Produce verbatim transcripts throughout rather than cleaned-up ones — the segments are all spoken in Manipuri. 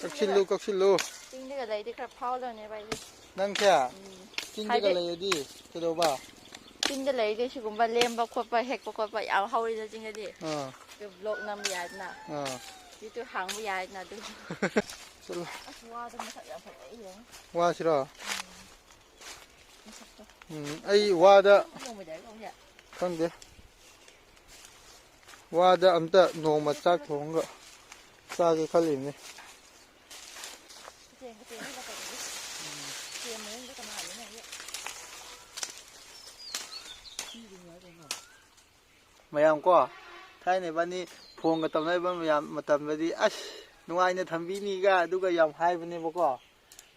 ꯀꯛꯁꯤꯜꯂꯨ, ꯀꯛꯁꯤꯜꯂꯨ꯫ ꯆꯤꯡꯗꯒ ꯂꯩꯗꯤ ꯈꯔ ꯐꯥꯎꯗꯕꯅꯦꯕ ꯑꯩꯗꯤ꯫ ꯅꯪꯁꯦ? ꯎꯝ꯫ ꯆꯤꯡꯗꯒ ꯍꯥꯏꯗꯤ ꯂꯩꯔꯗꯤ ꯀꯩꯗꯧꯕ? ꯆꯤꯡꯗ ꯂꯩꯔꯗꯤ ꯁꯤꯒꯨꯝꯕ ꯂꯦꯝꯕ ꯈꯣꯠꯄ, ꯍꯦꯛꯄ ꯈꯣꯠꯄ ꯌꯥꯝ ꯍꯧꯋꯤꯗ ꯆꯤꯡꯗꯗꯤ꯫ ꯑꯥ꯫ ꯑꯗꯨ vlog ꯅꯝꯕ ꯌꯥꯏꯗꯅ꯫ ꯑꯥ꯫ YouTube ꯍꯥꯡꯕ ꯌꯥꯏꯗꯅ ꯑꯗꯨ꯫ ꯆꯠꯂꯣ꯫ ꯑꯁ, ꯋꯥꯗꯣ ꯃꯁꯛ ꯌꯥꯝ ꯐꯖꯩ ꯌꯦꯡꯉꯣ꯫ ꯋꯥꯁꯤꯔꯣ? ꯎꯝ꯫ ꯃꯁꯛꯇꯣ꯫ ꯎꯝ, ꯑꯩ ꯋꯥꯗ ꯅꯣꯡꯃꯩ direct ꯂꯧꯕ ꯌꯥꯏ꯫ ꯈꯪꯗꯦ꯫ ꯋꯥꯗ ꯑꯝꯇ ꯅꯣꯡꯃ ꯆꯥꯛ ꯊꯣꯡꯉꯒ ꯆꯥꯒꯦ ꯈꯜꯂꯤꯕꯅꯤ꯫ ꯀꯤꯆꯦꯟ, ꯀꯤꯆꯦꯟ ꯃꯅꯨꯡꯗ ꯀꯩꯅꯣ ꯂꯩ꯫ ꯀꯤꯆꯦꯟ ꯃꯅꯨꯡꯗ ꯀꯅꯥꯅꯣ ꯂꯩ? ꯃꯌꯥꯝ ꯀꯣ, ꯊꯥꯏꯅ ꯏꯕꯥꯅꯤ ꯐꯣꯟꯒ ꯇꯧꯅꯔꯤꯕ ꯃꯌꯥꯝ ꯃꯇꯝꯗꯗꯤ ꯑꯁ ꯅꯨꯡꯉꯥꯏꯅ ꯊꯝꯕꯤꯅꯤꯒ ꯑꯗꯨꯒ ꯌꯥꯝ ꯍꯥꯏꯕꯅꯦꯕꯀꯣ꯫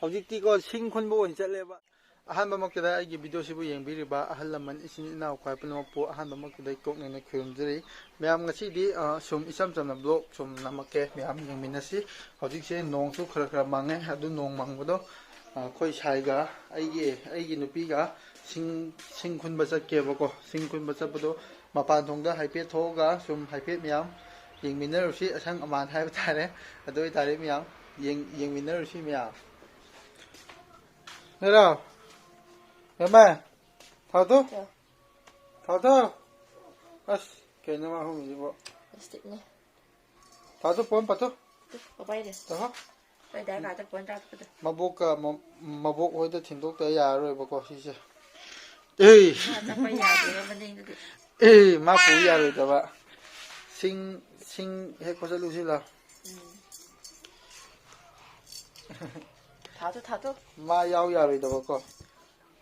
ꯍꯧꯖꯤꯛꯇꯤꯀꯣ ꯁꯤꯡ ꯈꯨꯟꯕ ꯑꯣꯏꯅ ꯆꯠꯂꯦꯕ꯫ ꯑꯍꯥꯟꯕꯃꯛꯇꯗ ꯑꯩꯒꯤ ꯚꯤꯗꯤꯑꯣꯁꯤꯕꯨ ꯌꯦꯡꯕꯤꯔꯤꯕ ꯑꯍꯜ ꯂꯃꯟ ꯏꯆꯤꯟ ꯏꯅꯥꯎ ꯈ꯭ꯋꯥꯏ ꯄꯨꯝꯅꯃꯛꯄꯨ ꯑꯍꯥꯟꯕꯃꯛꯇꯗ ꯑꯩ ꯀꯣꯛꯅꯅ ꯈꯨꯔꯨꯝꯖꯔꯤ꯫ ꯃꯌꯥꯝ ꯉꯁꯤꯗꯤ ꯑ, ꯁꯨꯝ ꯏꯆꯝ ꯆꯝꯅ vlog ꯁꯨꯝ ꯅꯝꯃꯛꯀꯦ, ꯃꯌꯥꯝ ꯌꯦꯡꯃꯤꯟꯅꯁꯤ꯫ ꯍꯧꯖꯤꯛꯁꯦ ꯅꯣꯡꯁꯨ ꯈꯔ ꯈꯔ ꯃꯪꯉꯦ, ꯑꯗꯨ ꯅꯣꯡ ꯃꯪꯕꯗꯣ ꯑ, ꯑꯩꯈꯣꯏ ꯁꯥꯏꯒ ꯑꯩꯒꯤ ꯑꯩꯒꯤ ꯅꯨꯄꯤꯒ ꯁꯤꯡ ꯁꯤꯡ ꯈꯨꯟꯕ ꯆꯠꯀꯦꯕꯀꯣ꯫ ꯁꯤꯡ ꯈꯨꯟꯕ ꯆꯠꯄꯗꯣ ꯃꯄꯥꯟ ꯊꯣꯡꯗ ꯍꯥꯏꯐꯦꯠ ꯊꯣꯛꯑꯒ ꯁꯨꯝ ꯍꯥꯏꯐꯦꯠ ꯃꯌꯥꯝ ꯌꯦꯡꯃꯤꯟꯅꯔꯨꯁꯤ, ꯑꯁꯪ ꯑꯃꯥꯟ ꯍꯥꯏꯕ ꯇꯥꯔꯦ꯫ ꯑꯗꯨ ꯑꯣꯏꯇꯥꯔꯗꯤ ꯃꯌꯥꯝ ꯌꯦꯡ- ꯌꯦꯡꯃꯤꯟꯅꯔꯨꯁꯤ ꯃꯌꯥꯝ꯫ ꯅꯦꯔꯥꯎ, ꯔꯃꯥꯏ, ꯊꯥꯎ ꯊꯥꯎ꯫ ꯊꯥꯎ ꯊꯥꯎ꯫ ꯑꯁ, ꯀꯩꯅꯣ ꯃꯥ ꯍꯧꯔꯤꯁꯤꯕꯣ? Lipstickꯅꯦ꯫ ꯊꯥꯎ ꯊꯥꯎ, ꯄꯣꯝ ꯄꯥꯊꯣꯛ꯫ ꯇꯨ, ꯄꯄꯥꯏꯗꯤ꯫ ꯇꯧꯍꯣ꯫ ꯍꯣꯏ, ꯗꯥꯏ ꯀꯥꯗ ꯄꯣꯟ ꯇꯥꯛꯄꯗꯣ꯫ ꯃꯕꯣꯛꯀ ꯃ-, ꯃꯕꯣꯛ ꯍꯣꯏꯗ ꯊꯤꯟꯗꯣꯛꯇ ꯌꯥꯔꯔꯣꯏꯕꯀꯣ ꯁꯤꯁꯦ꯫ ꯑꯦ! ꯃꯥ ꯆꯠꯄ ꯌꯥꯗꯦꯕ ꯃꯅꯤꯡꯗꯨꯗꯤ꯫ ꯑꯦ, ꯃꯥ ꯄꯨ ꯌꯥꯔꯣꯏꯗꯕ꯫ ꯁꯤꯡ, ꯁꯤꯡ ꯍꯦꯛꯄ ꯆꯠꯂꯨꯁꯤ ꯂꯥꯎ꯫ ꯎꯝ꯫ ꯊꯥꯗꯣ, ꯊꯥꯗꯣ꯫ ꯃꯥ ꯌꯥꯎ ꯌꯥꯔꯣꯏꯗꯕꯀꯣ꯫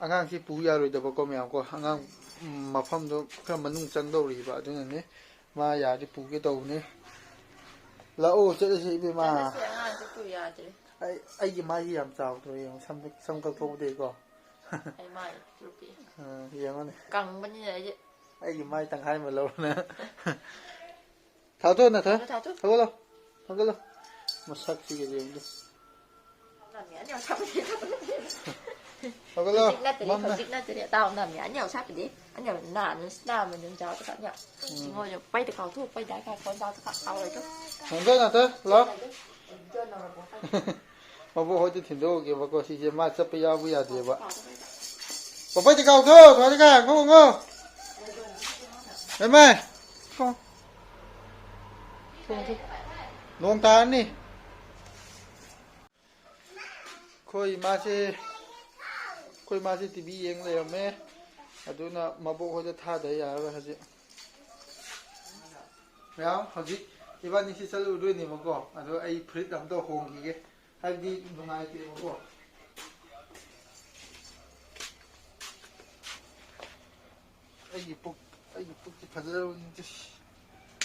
ꯑꯉꯥꯡꯁꯤ ꯄꯨ ꯌꯥꯔꯣꯏꯗꯕꯀꯣ ꯃꯌꯥꯝ ꯀꯣ꯫ ꯑꯉꯥꯡ, ꯎꯝ, ꯃꯐꯝꯗꯣ ꯈꯔ ꯃꯅꯨꯡ ꯆꯪꯗꯧꯔꯤꯕ ꯑꯗꯨꯅꯅꯦ꯫ ꯃꯥ ꯌꯥꯔꯗꯤ ꯄꯨꯒꯦ ꯇꯧꯕꯅꯦ꯫ ꯂꯥꯛꯑꯣ, ꯆꯠꯂꯁꯤ ꯏꯕꯦꯝꯃ꯫ ꯆꯠꯂꯁꯤ, ꯑꯉꯥꯡꯁꯦ ꯄꯨ ꯌꯥꯗ꯭ꯔꯦ꯫ ꯑꯩ, ꯑꯩꯒꯤ ꯃꯥꯏꯁꯤ ꯌꯥꯝ ꯆꯥꯎꯗ꯭ꯔꯣ ꯌꯦꯡꯉꯣ, ꯁꯝ, ꯁꯝ ꯀꯛꯊꯣꯛꯄꯗꯒꯤꯀꯣ꯫ ꯑꯩ ꯃꯥꯏ ꯄꯤꯛꯇ꯭ꯔꯨ ꯄꯤꯛꯑꯦ꯫ ꯑ, ꯌꯦꯡꯉꯣꯅꯦ꯫ ꯀꯪꯕꯅꯤꯅ ꯑꯩꯗꯤ꯫ ꯑꯩꯒꯤ ꯃꯥꯏ ꯇꯪꯈꯥꯏ ꯑꯃ ꯂꯧꯔꯣꯅꯦ꯫ ꯊꯥꯗꯣꯛꯑꯣ, ꯅꯊꯣꯏ꯫ ꯊꯥꯗꯣꯛꯑꯣ, ꯊꯥꯗꯣꯛꯑꯣ꯫ ꯊꯥꯗꯣꯛꯑꯣ꯫ ꯊꯥꯗꯣꯛꯑꯣ꯫ ꯃꯁꯛꯁꯤꯒ ꯌꯦꯡꯉꯨ꯫ ꯂꯝꯃꯤ ꯑꯅꯤ ꯌꯥꯝ ꯁꯥꯕ ꯂꯩ꯫ ꯍꯧꯒꯠꯂꯣ꯫ ꯍꯧꯖꯤꯛ ꯅꯠꯇ꯭ꯔꯤ, ꯃꯝꯃꯦ꯫ ꯍꯧꯖꯤꯛ ꯅꯠꯇ꯭ꯔꯤ꯫ ꯑꯇꯥꯎ ꯅꯝꯃꯤ꯫ ꯑꯅꯤ ꯍꯧꯁꯥꯛꯄꯗꯤ꯫ ꯑꯅꯤ ꯍꯧ ꯅꯥ ꯅꯨ ꯁꯅꯥ ꯃ ꯅꯨ ꯖꯥꯎ ꯇ ꯀ ꯅ꯫ ꯁꯤꯡꯉꯣ ꯄꯩ ꯇ ꯀꯥꯎ ꯊꯣꯛ ꯄꯩ ꯗꯥꯏ ꯀꯥ ꯀꯣꯟ ꯖꯥꯎ ꯇ ꯀ ꯀꯥꯎ ꯂꯩ ꯇ꯫ ꯅꯟꯗ ꯅꯟꯗ ꯂꯥꯎ꯫ ꯃꯕꯣꯛ ꯍꯣꯏꯗ ꯊꯤꯟꯗꯣꯛꯎꯒꯦꯕꯀꯣ꯫ ꯁꯤꯁꯦ ꯃꯥ ꯆꯠꯄ ꯌꯥꯎꯕ ꯌꯥꯗꯦꯕ꯫ ꯄꯄꯩꯗꯤ ꯀꯥꯎꯊꯣ ꯊꯣꯏꯗ ꯀ ꯉꯣ ꯉꯣ꯫ ꯃꯥꯏ꯫ ꯅꯣꯡ ꯇꯥꯔꯅꯤ꯫ ꯑꯩꯈꯣꯏ ꯏꯃꯥꯁꯦ ꯑꯩꯈꯣꯏ ꯏꯃꯥꯁꯦ ꯇꯤ ꯚꯤ ꯌꯦꯡ ꯂꯩꯔꯝꯃꯦ꯫ ꯑꯗꯨꯅ ꯃꯕꯣꯛ ꯍꯣꯏꯗ ꯊꯥꯗ ꯌꯥꯔꯔꯣꯏ ꯍꯧꯖꯤꯛ꯫ ꯃꯌꯥꯝ ꯍꯧꯖꯤꯛ ꯏꯕꯥꯅꯤꯁꯤ ꯆꯠꯂꯨꯗꯣꯏꯅꯦꯕꯀꯣ꯫ ꯑꯗꯣ ꯑꯩ ꯐꯨꯔꯤꯠ ꯑꯝꯇ ꯍꯣꯡꯈꯤꯒꯦ꯫ ꯍꯥꯏꯕꯗꯤ ꯅꯨꯡꯉꯥꯏꯇꯦꯕꯀꯣ꯫ ꯑꯩꯒꯤ ꯄꯨꯛ ꯑꯩꯒꯤ ꯄꯨꯛꯁꯤ ꯐꯖꯔꯕꯅꯤ꯫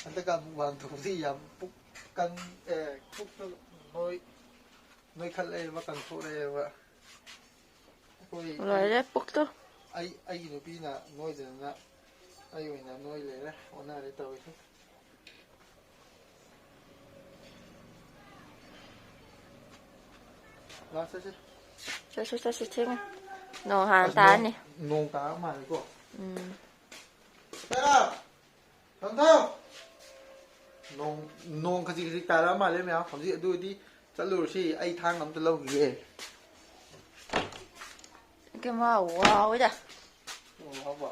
ꯍꯟꯗꯛꯀ ꯑꯃꯨꯛ ꯋꯥꯡ ꯊꯣꯛꯄꯗꯤ ꯌꯥꯝ ꯄꯨꯛ ꯀꯪ ꯑꯦ ꯄꯨꯛꯇꯨ ꯅꯣꯏ ꯅꯣꯏꯈꯠꯂꯛꯑꯦꯕ, ꯀꯪꯊꯣꯔꯛꯑꯦꯕ꯫ ꯑꯩꯈꯣꯏ ꯑꯩ ꯂꯣꯏꯔꯦ ꯄꯨꯛꯇꯣ꯫ ꯑꯩ ꯑꯩꯒꯤ ꯅꯨꯄꯤꯅ ꯅꯣꯏꯗꯗꯅ ꯑꯩ ꯑꯣꯏꯅ ꯅꯣꯏ ꯂꯩꯔꯦ꯫ ꯑꯣꯟꯅꯔꯦ ꯇꯧꯔꯤꯁꯦ꯫ ꯂꯥꯛ ꯆꯠꯁꯦ꯫ ꯆꯠꯁꯤ ꯆꯠꯁꯤ ꯊꯦꯡꯉꯦ꯫ ꯅꯣꯡ ꯍꯥꯟꯅ ꯑꯁ, ꯅꯣꯡ ꯇꯥꯔꯅꯤ꯫ ꯅꯣꯡ ꯇꯥꯔ ꯃꯥꯜꯂꯦꯀꯣ꯫ ꯎꯝ꯫ ꯇꯔꯥ! ꯊꯝ ꯊꯝ! ꯅꯣꯡ ꯅꯣꯡ ꯈꯖꯤꯛ ꯈꯖꯤꯛ ꯇꯥꯔꯛꯑ ꯃꯥꯜꯂꯦ ꯃꯌꯥꯝ꯫ ꯍꯧꯖꯤꯛ ꯑꯗꯨ ꯑꯣꯏꯔꯗꯤ ꯆꯠꯂꯨꯔꯁꯤ꯫ ꯑꯩ ꯊꯥꯡ ꯑꯝꯇ ꯂꯧꯈꯤꯒꯦ꯫ ꯀꯩꯝ ꯋꯥꯎ ꯋꯥꯎꯋꯤꯗ꯫ ꯅꯣꯡ ꯍꯥꯎꯕ꯫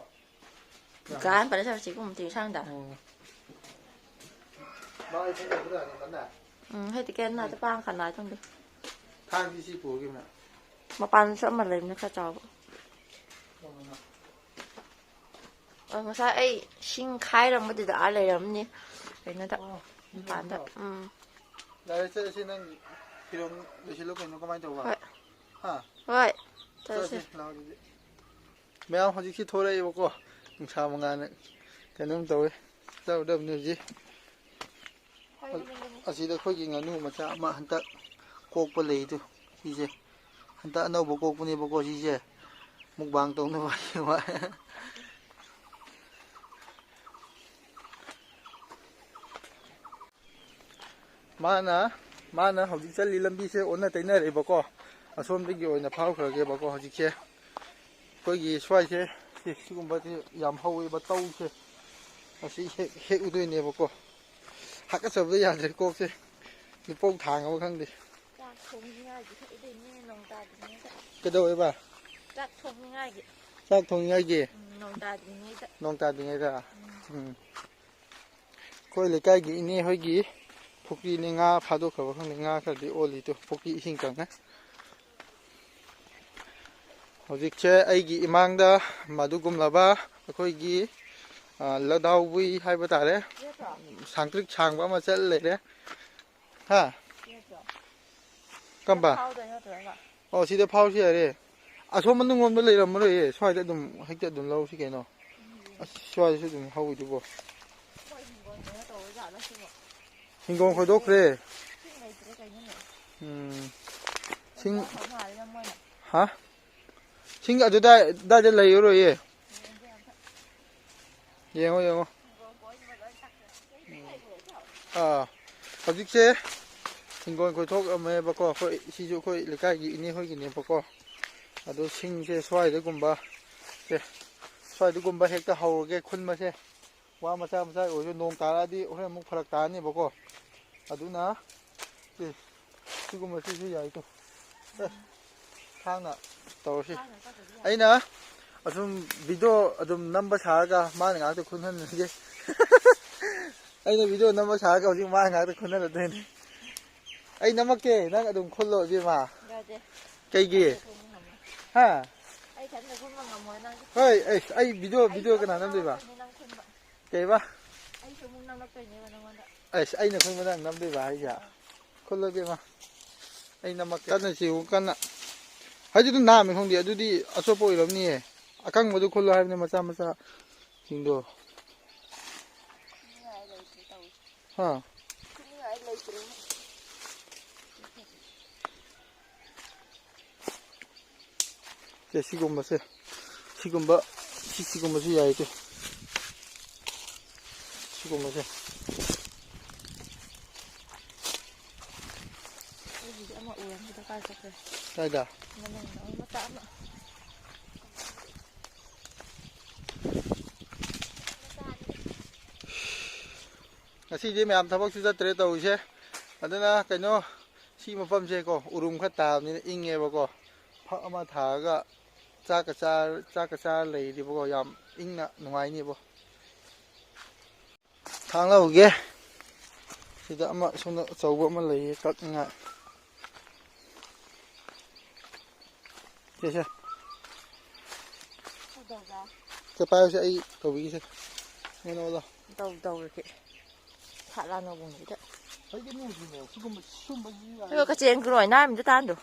ꯒꯥꯟ ꯄꯔꯦ ꯁꯥꯔ ꯆꯤꯛ ꯎꯝ ꯇꯤꯡ ꯁꯥꯡꯗ꯫ ꯎꯝ꯫ ꯃꯥ ꯑꯩ ꯊꯦꯡꯅꯕꯗ ꯌꯥꯝ ꯀꯟꯅ꯫ ꯎꯝ ꯍꯦꯛꯇ ꯀꯦꯟ ꯅꯥꯗ ꯄꯥꯡ ꯈꯅꯥ ꯇꯝꯗ꯫ ꯊꯥꯡꯗꯤ ꯁꯤ ꯄꯨꯔꯒꯦ ꯃꯌꯥꯝ꯫ ꯃꯄꯥꯟꯗꯁꯨ ꯑꯃ ꯂꯩꯕꯅꯦ ꯈꯔ ꯆꯥꯎꯕ꯫ ꯎꯝ꯫ ꯑ, ꯉꯁꯥꯏ ꯑꯩ ꯁꯤꯡ ꯈꯥꯏꯔꯝꯕꯗꯨꯗ ꯑꯥ ꯂꯩꯔꯝꯅꯤ꯫ ꯀꯩꯅꯣꯗ, ꯑꯣ, ꯃꯄꯥꯟꯗ꯫ ꯎꯝ꯫ ꯌꯥꯔꯦ, ꯆꯠꯂꯁꯤ꯫ ꯅꯪ ꯐꯤꯔꯣꯜ ꯂꯣꯏꯁꯤꯜꯂꯣ ꯀꯩꯅꯣ, ꯀꯃꯥꯏꯅ ꯇꯧꯕ? ꯍꯣꯏ꯫ ꯍꯥ? ꯍꯣꯏ, ꯆꯠꯂꯁꯤ꯫ ꯆꯠꯂꯁꯤ, ꯂꯥꯛꯑꯣ ꯑꯗꯨꯗꯤ꯫ ꯃꯌꯥꯝ ꯍꯧꯖꯤꯛꯁꯤ ꯊꯣꯔꯛꯑꯦꯕꯀꯣ꯫ ꯅꯨꯡꯁꯥ ꯃꯉꯥꯜꯅ ꯀꯩꯅꯣꯝ ꯇꯧꯋꯦ꯫ ꯆꯠꯂꯨꯗꯕꯅꯤ ꯍꯧꯖꯤꯛ꯫ ꯑꯁꯤꯗ ꯑꯩꯈꯣꯏꯒꯤ ꯉꯥꯅꯨ ꯃꯆꯥ ꯑꯃ ꯍꯟꯇꯛ ꯀꯣꯛꯄ ꯂꯩꯗꯨ, ꯁꯤꯁꯦ꯫ ꯍꯟꯇꯛ ꯑꯅꯧꯕ ꯀꯣꯛꯄꯅꯦꯕꯀꯣ ꯁꯤꯁꯦ꯫ ꯃꯨꯛꯕꯥꯡ ꯇꯧꯅꯕ ꯍꯥꯏꯌꯦꯕ꯫ ꯃꯥꯅ, ꯃꯥꯅ ꯍꯧꯖꯤꯛ ꯆꯠꯂꯤ ꯂꯝꯕꯤꯁꯦ ꯑꯣꯟꯅ ꯇꯩꯅꯔꯦꯕꯀꯣ꯫ ꯑꯁꯣꯝꯗꯒꯤ ꯑꯣꯏꯅ ꯐꯥꯎꯈ꯭ꯔꯒꯦꯕꯀꯣ꯫ ꯍꯧꯖꯤꯛꯁꯦ ꯑꯩꯈꯣꯏꯒꯤ ꯁ꯭ꯋꯥꯏꯁꯦ, ꯁꯤ, ꯁꯤꯒꯨꯝꯕꯁꯦ ꯌꯥꯝ ꯍꯧꯋꯦꯕ, ꯇꯧꯁꯦ꯫ ꯑꯁꯤ ꯍꯦꯛ ꯍꯦꯛꯎꯗꯣꯏꯅꯦꯕꯀꯣ꯫ ꯍꯥꯀꯠꯆꯕꯗ ꯌꯥꯗ꯭ꯔꯦ ꯀꯣꯛꯁꯦ꯫ ꯂꯨꯄꯧ ꯊꯥꯡꯉꯕ ꯈꯪꯗꯦ꯫ ꯆꯥꯛ ꯊꯣꯡꯅꯤꯡꯉꯥꯏꯒꯤ ꯍꯦꯛꯏꯗꯣꯏꯅꯦ, ꯅꯣꯡ ꯇꯥꯗ꯭ꯔꯤꯉꯩꯗ꯫ ꯀꯩꯗꯧꯋꯦꯕ? ꯆꯥꯛ ꯊꯣꯡꯅꯤꯡꯉꯥꯏꯒꯤ꯫ ꯆꯥꯛ ꯊꯣꯡꯅꯤꯡꯉꯥꯏꯒꯤ? ꯎꯝ, ꯅꯣꯡ ꯇꯥꯗ꯭ꯔꯤꯉꯩꯗ꯫ ꯅꯣꯡ ꯇꯥꯗ꯭ꯔꯤꯉꯩꯗ? ꯎꯝ꯫ ꯎꯝ꯫ ꯑꯩꯈꯣꯏ ꯂꯩꯀꯥꯏꯒꯤ ꯏꯅꯦ ꯍꯣꯏꯒꯤ ꯄꯨꯈ꯭ꯔꯤꯅꯤ, ꯉꯥ ꯐꯥꯗꯣꯛꯈ꯭ꯔꯕ ꯈꯪꯗꯦ, ꯉꯥ ꯈꯔꯗꯤ ꯑꯣꯜꯂꯤ꯫ ꯇꯨ, ꯄꯨꯈ꯭ꯔꯤ ꯏꯁꯤꯡ ꯀꯪꯉꯦ꯫ ꯍꯧꯖꯤꯛꯁꯦ ꯑꯩꯒꯤ ꯏꯃꯥꯡꯗ ꯃꯗꯨꯒꯨꯝꯂꯕ ꯑꯩꯈꯣꯏꯒꯤ, ꯑ, ꯂꯗꯥꯎꯕꯨꯏ ꯍꯥꯏꯕ ꯇꯥꯔꯦ, ꯁꯥꯡꯇ꯭ꯔꯤꯛ ꯁꯥꯡꯕ ꯑꯃ ꯆꯠ ꯂꯩꯔꯦ꯫ ꯍꯥ? ꯀꯝꯕ? ꯐꯥꯎꯗꯣꯏ ꯅꯠꯇ꯭ꯔꯣ? ꯑꯣ, ꯁꯤꯗ ꯐꯥꯎꯁꯤ ꯌꯥꯔꯦ꯫ ꯑꯁꯣꯝ ꯃꯅꯨꯡ ꯂꯣꯝꯗ ꯂꯩꯔꯝꯃꯔꯣꯏꯌꯦ, ꯁ꯭ꯋꯥꯏꯗ ꯑꯗꯨꯝ ꯍꯦꯛꯇ ꯑꯗꯨꯝ ꯂꯧꯁꯤ ꯀꯩꯅꯣ꯫ ꯑꯁ, ꯁ꯭ꯋꯥꯏꯗꯁꯨ ꯑꯗꯨꯝ ꯍꯧꯋꯤꯗꯨꯕꯣ꯫ ꯃꯣꯏ ꯍꯤꯡꯒꯣꯜ ꯀꯩꯅꯣ ꯇꯧꯔꯖꯥꯠꯂꯣ ꯁꯤꯕꯣ? ꯍꯤꯡꯒꯣꯜ ꯈꯣꯏꯗꯣꯛꯈ꯭ꯔꯦ꯫ ꯏꯁꯤꯡ ꯂꯩꯇ꯭ꯔꯦ ꯀꯩꯅꯣꯅꯦ? ꯎꯝ꯫ ꯁꯤꯡ-, ꯇꯧꯈ꯭ꯔ ꯃꯥꯜꯂꯦꯗ ꯃꯣꯏꯅ꯫ ꯍꯥ? ꯁꯤꯡ ꯑꯗꯨꯗꯥꯏ-, ꯑꯗꯥꯏꯗ ꯂꯩꯔꯔꯣꯏꯌꯦ꯫ ꯌꯦꯡꯉꯣ, ꯌꯦꯡꯉꯣ꯫ ꯑꯥ, ꯍꯧꯖꯤꯛꯁꯦ ꯍꯤꯡꯒꯣꯜ ꯀꯣꯏꯊꯣꯛꯑꯝꯃꯦꯕꯀꯣ꯫ ꯑꯩꯈꯣꯏ ꯁꯤꯁꯨ ꯑꯩꯈꯣꯏ ꯂꯩꯀꯥꯏꯒꯤ ꯏꯅꯦ ꯍꯣꯏꯒꯤꯅꯦꯕꯀꯣ꯫ ꯑꯗꯣ ꯁꯤꯡꯁꯦ ꯁ꯭ꯋꯥꯏꯗꯒꯨꯝꯕ, ꯁꯦ, ꯁ꯭ꯋꯥꯏꯗꯒꯨꯝꯕ ꯍꯦꯛꯇ ꯍꯧꯔꯒꯦ ꯈꯨꯟꯕꯁꯦ꯫ ꯋꯥ ꯃꯆꯥ ꯃꯆꯥ ꯑꯣꯏꯔꯁꯨ ꯅꯣꯡ ꯇꯥꯔꯛꯑꯗꯤ ꯍꯣꯔꯦꯟ ꯑꯃꯨꯛ ꯐꯔꯛ ꯇꯥꯅꯦꯕꯀꯣ꯫ ꯑꯗꯨꯅ, ꯁꯤ, ꯁꯤꯒꯨꯝꯕꯁꯤꯁꯨ ꯌꯥꯏꯀꯣ꯫ ꯑꯦ, ꯊꯥꯡꯅ ꯇꯧꯔꯁꯤ꯫ ꯊꯥꯡꯅ ꯀꯛꯇꯗꯤ ꯌꯥꯔꯣꯏ꯫ ꯑꯩꯅ ꯑꯁꯨꯝ ꯚꯤꯗꯤꯑꯣ ꯑꯗꯨꯝ ꯅꯝꯕ ꯁꯥꯔꯒ ꯃꯥꯅ ꯉꯥꯛꯇ ꯈꯨꯟꯍꯟꯕꯤꯒꯦ꯫ ꯑꯩꯅ ꯚꯤꯗꯤꯑꯣ ꯅꯝꯕ ꯁꯥꯔꯒ ꯍꯧꯖꯤꯛ ꯃꯥꯅ ꯉꯥꯛꯇ ꯈꯨꯟꯍꯜꯂꯗꯣꯏꯅꯤ꯫ ꯑꯩ ꯅꯝꯃꯛꯀꯦ, ꯅꯪ ꯑꯗꯨꯝ ꯈꯨꯜꯂꯣ, ꯏꯕꯦꯝꯃ꯫ ꯌꯥꯗꯦ꯫ ꯀꯩꯒꯤ? ꯑꯩ ꯈꯨꯟꯕ ꯉꯝꯃꯣꯏ꯫ ꯍꯥ? ꯑꯩ ꯏꯊꯟꯇ ꯈꯨꯟꯕ ꯉꯝꯃꯣꯏ, ꯅꯪ꯫ ꯍꯣꯏ, ꯑꯩ, ꯑꯩ ꯚꯤꯗꯤꯑꯣ, ꯑꯩ ꯚꯤꯗꯤꯑꯣ ꯀꯅꯥ ꯅꯝꯗꯣꯏꯕ? ꯅꯪ ꯈꯨꯟꯕ꯫ ꯀꯩꯕ? ꯑꯩꯁꯨ ꯑꯃꯨꯛ ꯅꯝꯂꯛꯇꯣꯏꯅꯦꯕ ꯅꯪꯉꯣꯟꯗ꯫ ꯑꯩꯁ, ꯑꯩꯅ ꯈꯨꯟꯕ ꯅꯪ ꯅꯝꯗꯣꯏꯕ ꯍꯥꯏꯁꯦ? ꯑꯥ꯫ ꯈꯨꯜꯂꯒꯦ ꯃꯥ꯫ ꯑꯩ ꯅꯝꯃꯛꯀꯦ꯫ ꯀꯟꯅ ꯆꯤꯡꯉꯨ, ꯀꯟꯅ꯫ ꯍꯧꯖꯤꯛ ꯑꯗꯨꯝ ꯅꯥꯝꯃꯦ ꯈꯪꯗꯦ, ꯑꯗꯨꯗꯤ ꯑꯆꯣꯠꯄ ꯑꯣꯏꯔꯝꯅꯤꯌꯦ꯫ ꯑꯀꯪꯕꯗꯨ ꯈꯨꯜꯂꯣ ꯍꯥꯏꯕꯅꯤ, ꯃꯆꯥ ꯃꯆꯥꯁꯤꯡꯗꯣ꯫ ꯈꯨꯟꯅꯤꯡꯉꯥꯏ ꯂꯩꯇ꯭ꯔꯦ ꯇꯧꯔꯤꯁꯦ꯫ ꯍꯥ? ꯈꯨꯟꯅꯤꯡꯉꯥꯏ ꯂꯩꯇ꯭ꯔꯦ꯫ ꯁꯦ, ꯁꯤꯒꯨꯝꯕꯁꯦ, ꯁꯤꯒꯨꯝꯕ, ꯁꯤ, ꯁꯤꯒꯨꯝꯕꯁꯨ ꯌꯥꯏ, ꯁꯦ꯫ ꯁꯤꯒꯨꯝꯕꯁꯦ꯫ ꯑꯩꯒꯤꯗꯤ ꯑꯃ ꯎꯔꯝꯕꯗꯣ꯫ ꯀꯥꯏ ꯆꯠꯈ꯭ꯔꯦ? ꯀꯥꯏꯗ? ꯃꯅꯨꯡꯗ ꯑꯃ ꯃꯆꯥ ꯑꯃ꯫ ꯉꯁꯤꯗꯤ ꯃꯌꯥꯝ ꯊꯕꯛꯁꯨ ꯆꯠꯇ꯭ꯔꯦ ꯇꯧꯔꯤꯁꯦ꯫ ꯑꯗꯨꯅ ꯀꯩꯅꯣ, ꯁꯤ ꯃꯐꯝꯁꯦꯀꯣ, ꯎꯔꯨꯝ ꯈꯔ ꯇꯥꯕꯅꯤꯅ ꯏꯪꯉꯦꯕꯀꯣ꯫ ꯐꯛ ꯑꯃ ꯊꯥꯔꯒ ꯆꯥꯛꯀ ꯆꯥꯔ, ꯆꯥꯛꯀ ꯆꯥꯔ ꯂꯩꯔꯗꯤꯕꯀꯣ, ꯌꯥꯝ ꯏꯪꯅ ꯅꯨꯡꯉꯥꯏꯅꯤꯕꯣ꯫ ꯊꯥꯡ ꯂꯧꯒꯦ꯫ ꯁꯤꯗ ꯑꯃ, ꯁꯣꯝꯗ ꯑꯆꯧꯕ ꯑꯃ ꯂꯩꯌꯦ ꯀꯛꯅꯤꯡꯉꯥꯏ꯫ ꯁꯦ, ꯁꯦ꯫ ꯀꯩꯗꯧꯕ? ꯁꯦ ꯄꯥꯏꯌꯨꯁꯦ, ꯑꯩ ꯇꯧꯕꯤꯒꯦꯁꯦ꯫ ꯅꯣ, ꯅꯣ, ꯅꯣ꯫ ꯇꯧ, ꯇꯧꯔꯒꯦ꯫ ꯁꯥꯠ ꯂꯥꯟꯅꯒꯨꯝꯕꯗ꯫ ꯑꯩꯗꯤ ꯅꯣꯡꯁꯤꯅꯦ, ꯁꯤꯒꯨꯝꯕ, ꯁꯤꯒꯨꯝꯕꯁꯤ ꯌꯥꯏ꯫ ꯑꯗꯣ ꯀꯆꯦꯟ ꯀꯨꯔꯣꯏ ꯅꯥꯏ ꯑꯝꯇ ꯇꯥꯟꯗꯣ꯫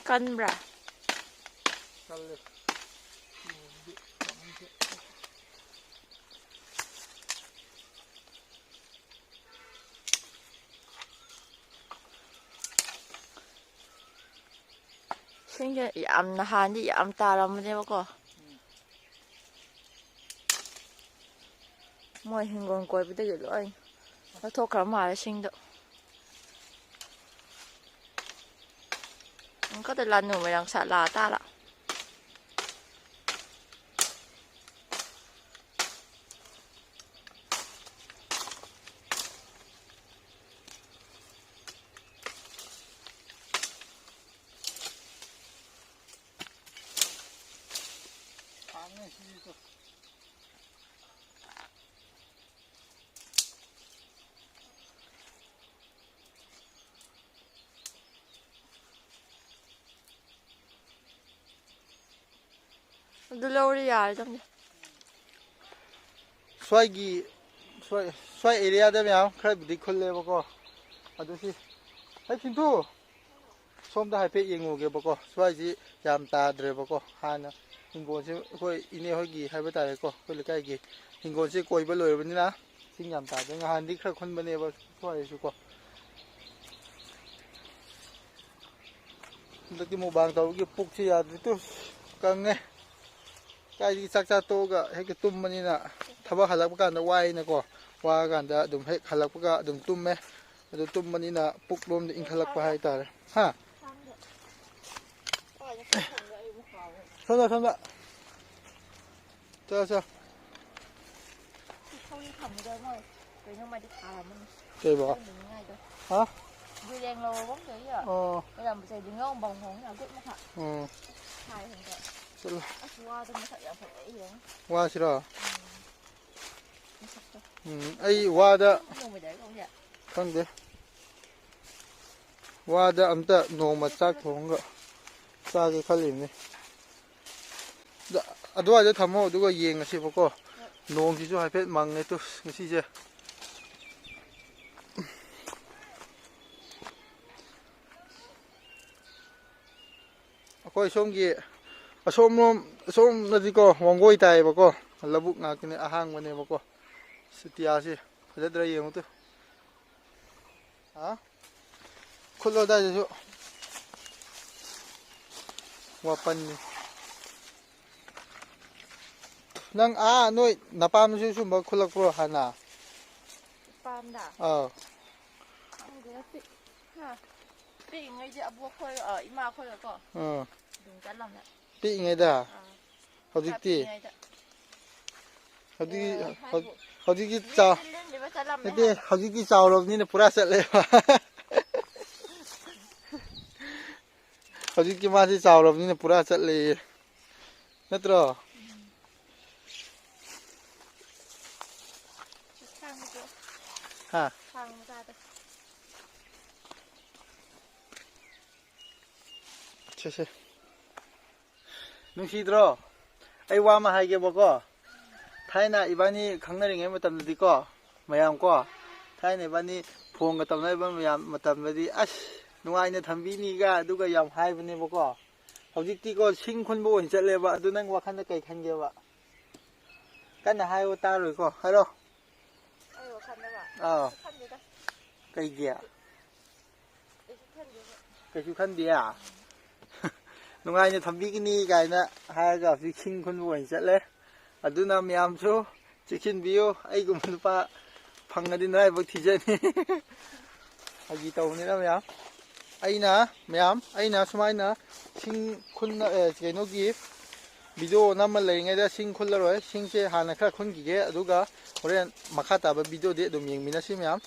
ꯀꯟꯕ꯭ꯔꯥ? ꯀꯜꯂꯦ꯫ ꯏꯁꯤꯡꯁꯦ ꯌꯥꯝ ꯅꯍꯥꯟꯗꯤ ꯌꯥꯝ ꯇꯥꯔꯝꯕꯅꯦꯕꯀꯣ꯫ ꯃꯣꯏ ꯍꯤꯡꯒꯣꯜ ꯀꯣꯏꯕꯗꯒꯤ ꯂꯣꯏ ꯂꯧꯊꯣꯛꯈ꯭ꯔ ꯃꯥꯜꯂꯦ ꯁꯤꯡꯗꯣ꯫ ꯑꯃꯨꯛꯀꯗ ꯂꯥꯅꯨ ꯃꯣꯏꯔꯥꯡ ꯁꯥꯠ ꯂꯥꯛꯑ ꯇꯥꯔ꯫ ꯑꯗꯨ ꯂꯧꯔꯦ ꯌꯥꯔꯦ, ꯊꯝꯃꯦ꯫ ꯁ꯭ꯋꯥꯏꯒꯤ, ꯁ꯭ꯋꯥꯏ, ꯁ꯭ꯋꯥꯏ ꯑꯦꯔꯤꯌꯥꯗ ꯃꯌꯥꯝ ꯈꯔꯕꯨꯗꯤ ꯈꯨꯜꯂꯦꯕꯀꯣ꯫ ꯑꯗꯨ ꯁꯤ, ꯍꯦ ꯁꯤꯟꯊꯨ, ꯁꯣꯝꯗ ꯍꯥꯏꯐꯦꯠ ꯌꯦꯡꯉꯨꯒꯦꯕꯀꯣ꯫ ꯁ꯭ꯋꯥꯏꯁꯤ ꯌꯥꯝ ꯇꯥꯗ꯭ꯔꯦꯕꯀꯣ꯫ ꯍꯥꯟꯅ ꯍꯤꯡꯒꯣꯜꯁꯦ ꯑꯩꯈꯣꯏ ꯏꯅꯦ ꯍꯣꯏꯒꯤ ꯍꯥꯏꯕ ꯇꯥꯔꯦꯀꯣ, ꯑꯩꯈꯣꯏ ꯂꯩꯀꯥꯏꯒꯤ ꯍꯤꯡꯒꯣꯜꯁꯦ ꯀꯣꯏꯕ ꯂꯣꯏꯔꯕꯅꯤꯅ ꯏꯁꯤꯡ ꯌꯥꯝ ꯇꯥꯗ꯭ꯔꯦ꯫ ꯅꯍꯥꯟꯗꯤ ꯈꯔ ꯈꯨꯟꯕꯅꯦꯕ ꯁ꯭ꯋꯥꯏꯁꯨꯀꯣ꯫ ꯍꯟꯗꯛꯇꯤ ꯃꯨꯛꯕꯥꯡ ꯇꯧꯕꯒꯤ ꯄꯨꯛꯁꯤ ꯌꯥꯗ꯭ꯔꯦ ꯇꯨ꯫ ꯀꯪꯉꯦ꯫ ꯀꯥꯏꯗꯒꯤ ꯆꯥꯛ ꯆꯥ ꯇꯣꯛꯑꯒ ꯍꯦꯛꯇ ꯇꯨꯝꯕꯅꯤꯅ, ꯊꯕꯛ ꯍꯜꯂꯛꯄ ꯀꯥꯟꯗ ꯋꯥꯏꯅꯀꯣ, ꯋꯥꯔꯀꯥꯟꯗ ꯑꯗꯨꯝ ꯍꯦꯛ ꯍꯜꯂꯛꯄꯒ ꯑꯗꯨꯝ ꯇꯨꯝꯃꯦ꯫ ꯑꯗꯨ ꯇꯨꯝꯕꯅꯤꯅ ꯄꯨꯛ ꯂꯣꯝꯗ ꯏꯟꯈꯠꯂꯛꯄ ꯍꯥꯏꯇꯥꯔꯦ꯫ ꯍꯥ? ꯁꯣꯝꯗ, ꯁꯣꯝꯗ꯫ ꯆꯠꯂꯣ, ꯆꯠꯂꯣ꯫ ꯁꯧꯔꯤ ꯊꯝꯕꯗ ꯃꯣꯏ ꯀꯩꯅꯣꯃꯗꯤ ꯊꯥꯔꯝꯃꯅꯤ꯫ ꯀꯩꯕꯣ? ꯂꯧꯅꯤꯡꯉꯥꯏꯗꯣ꯫ ꯍꯥ? ꯌꯦꯡ ꯂꯧꯔꯕ ꯑꯝꯇ ꯑꯩ꯫ ꯑꯣ꯫ ꯂꯩꯔꯝꯕꯁꯦ ꯌꯦꯡꯉꯧ ꯕꯪ ꯍꯣꯡꯅ ꯑꯒꯨꯠ ꯃꯈꯥ꯫ ꯎꯝ꯫ ꯊꯥꯏ ꯍꯟꯗꯛ꯫ ꯆꯠꯂꯣ꯫ ꯑꯁ, ꯋꯥꯗꯣ ꯃꯁꯛ ꯌꯥꯝ ꯐꯖꯩ ꯌꯦꯡꯉꯣ꯫ ꯋꯥꯁꯤꯔꯣ? ꯎꯝ꯫ ꯃꯁꯛꯇꯣ꯫ ꯎꯝ, ꯑꯩ ꯋꯥꯗ ꯅꯣꯡꯃꯩꯗ ꯀꯧꯁꯦ꯫ ꯈꯪꯗꯦ꯫ ꯋꯥꯗ ꯑꯝꯇ ꯅꯣꯡꯃ ꯆꯥꯛ ꯊꯣꯡꯉꯒ ꯆꯥꯒꯦ ꯈꯜꯂꯤꯕꯅꯤ꯫ ꯑꯗ-, ꯑꯗꯨꯋꯥꯏꯗ ꯊꯝꯃꯣ, ꯑꯗꯨꯒ ꯌꯦꯡꯉꯁꯦꯕꯀꯣ꯫ ꯅꯣꯡꯁꯤꯁꯨ ꯍꯥꯏꯐꯦꯠ ꯃꯪꯉꯦ ꯇꯨ ꯉꯁꯤꯁꯦ꯫ ꯑꯩꯈꯣꯏ ꯁꯣꯝꯒꯤ ꯑꯁꯣꯝꯂꯣꯝ, ꯑꯁꯣꯝꯗꯗꯤꯀꯣ ꯋꯥꯡꯒꯣꯏ ꯇꯥꯏꯌꯦꯕꯀꯣ, ꯂꯧꯕꯨꯛ ꯉꯥꯛꯇꯅꯦ, ꯑꯍꯥꯡꯕꯅꯦꯕꯀꯣ꯫ ꯁꯤꯇꯤꯌꯥꯁꯤ ꯐꯖꯗ꯭ꯔꯥ ꯌꯦꯡꯉꯨ ꯇꯨ꯫ ꯍꯥ? ꯈꯨꯠꯂꯣ ꯑꯗꯥꯏꯗꯁꯨ꯫ ꯋꯥꯄꯟꯅꯤ꯫ ꯅꯪ ꯑꯥ ꯅꯣꯏ ꯅꯄꯥꯝꯗꯁꯨ ꯁꯨꯝꯕ ꯈꯨꯠꯂꯛꯄ꯭ꯔꯣ ꯍꯥꯟꯅ? ꯄꯥꯝꯗ? ꯑꯥ꯫ ꯈꯪꯗꯦꯗ, ꯄꯤꯛ-, ꯍꯥ? ꯄꯤꯛꯏꯉꯩꯗꯤ ꯑꯕꯣꯛ ꯈꯣꯏ, ꯑ, ꯏꯃꯥ ꯈꯣꯏꯒꯀꯣ ꯑꯥ꯫ ꯑꯗꯨꯝ ꯆꯠꯂꯝꯃꯦ꯫ ꯄꯤꯛꯏꯉꯩꯗ? ꯑꯥ꯫ ꯍꯧꯖꯤꯛꯇꯤ? ꯄꯤꯛꯏꯉꯩꯗ꯫ ꯍꯧꯖꯤꯛ-, ꯑꯦ, ꯍꯧ-, ꯍꯥꯏꯕꯨ ꯍꯧꯖꯤꯛꯇꯤ ꯆꯥꯎ-, ꯂꯦꯟ-, ꯂꯦꯟꯂꯤꯕ ꯆꯠꯂꯝꯃꯦ ꯅꯠꯇꯦ, ꯍꯥꯏꯕ꯫ ꯍꯧꯖꯤꯛꯇꯤ ꯆꯥꯎꯔꯕꯅꯤꯅ ꯄꯨꯔꯥ ꯆꯠꯂꯦꯕ꯫ ꯍꯧꯖꯤꯛꯇꯤ ꯃꯥꯁꯤ ꯆꯥꯎꯔꯕꯅꯤꯅ ꯄꯨꯔꯥ ꯆꯠꯂꯦꯌꯦ꯫ ꯅꯠꯇ꯭ꯔꯣ? ꯎꯝ꯫ ꯁꯥꯡꯕꯗꯣ꯫ ꯍꯥ? ꯁꯥꯡ ꯃꯆꯥꯗꯣ꯫ ꯁꯦ, ꯁꯦ꯫ ꯅꯨꯡꯁꯤꯗ꯭ꯔꯣ? ꯑꯩ ꯋꯥ ꯑꯃ ꯍꯥꯏꯒꯦꯕꯀꯣ꯫ ꯊꯥꯏꯅ ꯏꯕꯥꯅꯤ ꯈꯪꯅꯔꯤꯉꯩ ꯃꯇꯝꯗꯗꯤꯀꯣ, ꯃꯌꯥꯝ ꯀꯣ, ꯊꯥꯏꯅ ꯏꯕꯥꯅꯤ ꯐꯣꯟꯒ ꯇꯧꯅꯔꯤꯕ ꯃꯌꯥꯝ ꯃꯇꯝꯗꯗꯤ, "ꯑꯁ, ꯅꯨꯡꯉꯥꯏꯅ ꯊꯝꯕꯤꯅꯤꯒ" ꯑꯗꯨꯒ ꯌꯥꯝ ꯍꯥꯏꯕꯅꯦꯕꯀꯣ꯫ ꯍꯧꯖꯤꯛꯇꯤꯀꯣ, ꯁꯤꯡ ꯈꯨꯟꯕ ꯑꯣꯏꯅ ꯆꯠꯂꯦꯕ꯫ ꯑꯗꯨ ꯅꯪ ꯋꯥꯈꯜꯗ ꯀꯩ ꯈꯟꯒꯦꯕ? ꯀꯟꯅ ꯍꯥꯏꯌꯣ, ꯇꯥꯔꯣꯏꯀꯣ꯫ ꯍꯥꯏꯔꯣ꯫ ꯑꯩ ꯋꯥꯈꯜꯗꯔꯣ? ꯑꯥꯎ꯫ ꯀꯩꯁꯨ ꯈꯟꯗꯦꯗ꯫ ꯀꯩꯒꯤ? ꯀꯩꯁꯨ ꯈꯟꯗꯦꯕ꯫ ꯀꯩꯁꯨ ꯈꯟꯗꯦꯌꯦ? ꯅꯨꯡꯉꯥꯏꯅ ꯊꯝꯕꯤꯒꯅꯤ ꯀꯥꯏꯅ ꯍꯥꯏꯔꯒ ꯍꯧꯖꯤꯛ ꯁꯤꯡ ꯈꯨꯟꯕ ꯑꯣꯏꯅ ꯆꯠꯂꯦ꯫ ꯑꯗꯨꯅ ꯃꯌꯥꯝꯁꯨ ꯆꯦꯛꯁꯤꯟꯕꯤꯌꯨ, ꯑꯩꯒꯨꯝꯕ ꯅꯨꯄꯥ ꯐꯪꯉꯗꯤ ꯅꯔꯥꯏꯕꯛ ꯊꯤꯖꯅꯤ꯫ ꯐꯥꯒꯤ ꯇꯧꯕꯅꯤꯅ ꯃꯌꯥꯝ꯫ ꯑꯩꯅ, ꯃꯌꯥꯝ, ꯑꯩꯅ ꯁꯨꯃꯥꯏꯅ ꯁꯤꯡ ꯈꯨꯟꯅ, ꯑꯦ, ꯀꯩꯅꯣꯒꯤ ꯚꯤꯗꯤꯑꯣ ꯅꯝꯃ ꯂꯩꯔꯤꯉꯩꯗ ꯁꯤꯡ ꯈꯨꯜꯂꯔꯣꯏ꯫ ꯁꯤꯡꯁꯦ ꯍꯥꯟꯅ ꯈꯔ ꯈꯨꯟꯈꯤꯒꯦ, ꯑꯗꯨꯒ ꯍꯣꯔꯦꯟ ꯃꯈꯥ ꯇꯥꯕ ꯚꯤꯗꯤꯑꯣꯗꯤ ꯑꯗꯨꯝ ꯌꯦꯡꯃꯤꯟꯅꯁꯤ ꯃꯌꯥꯝ꯫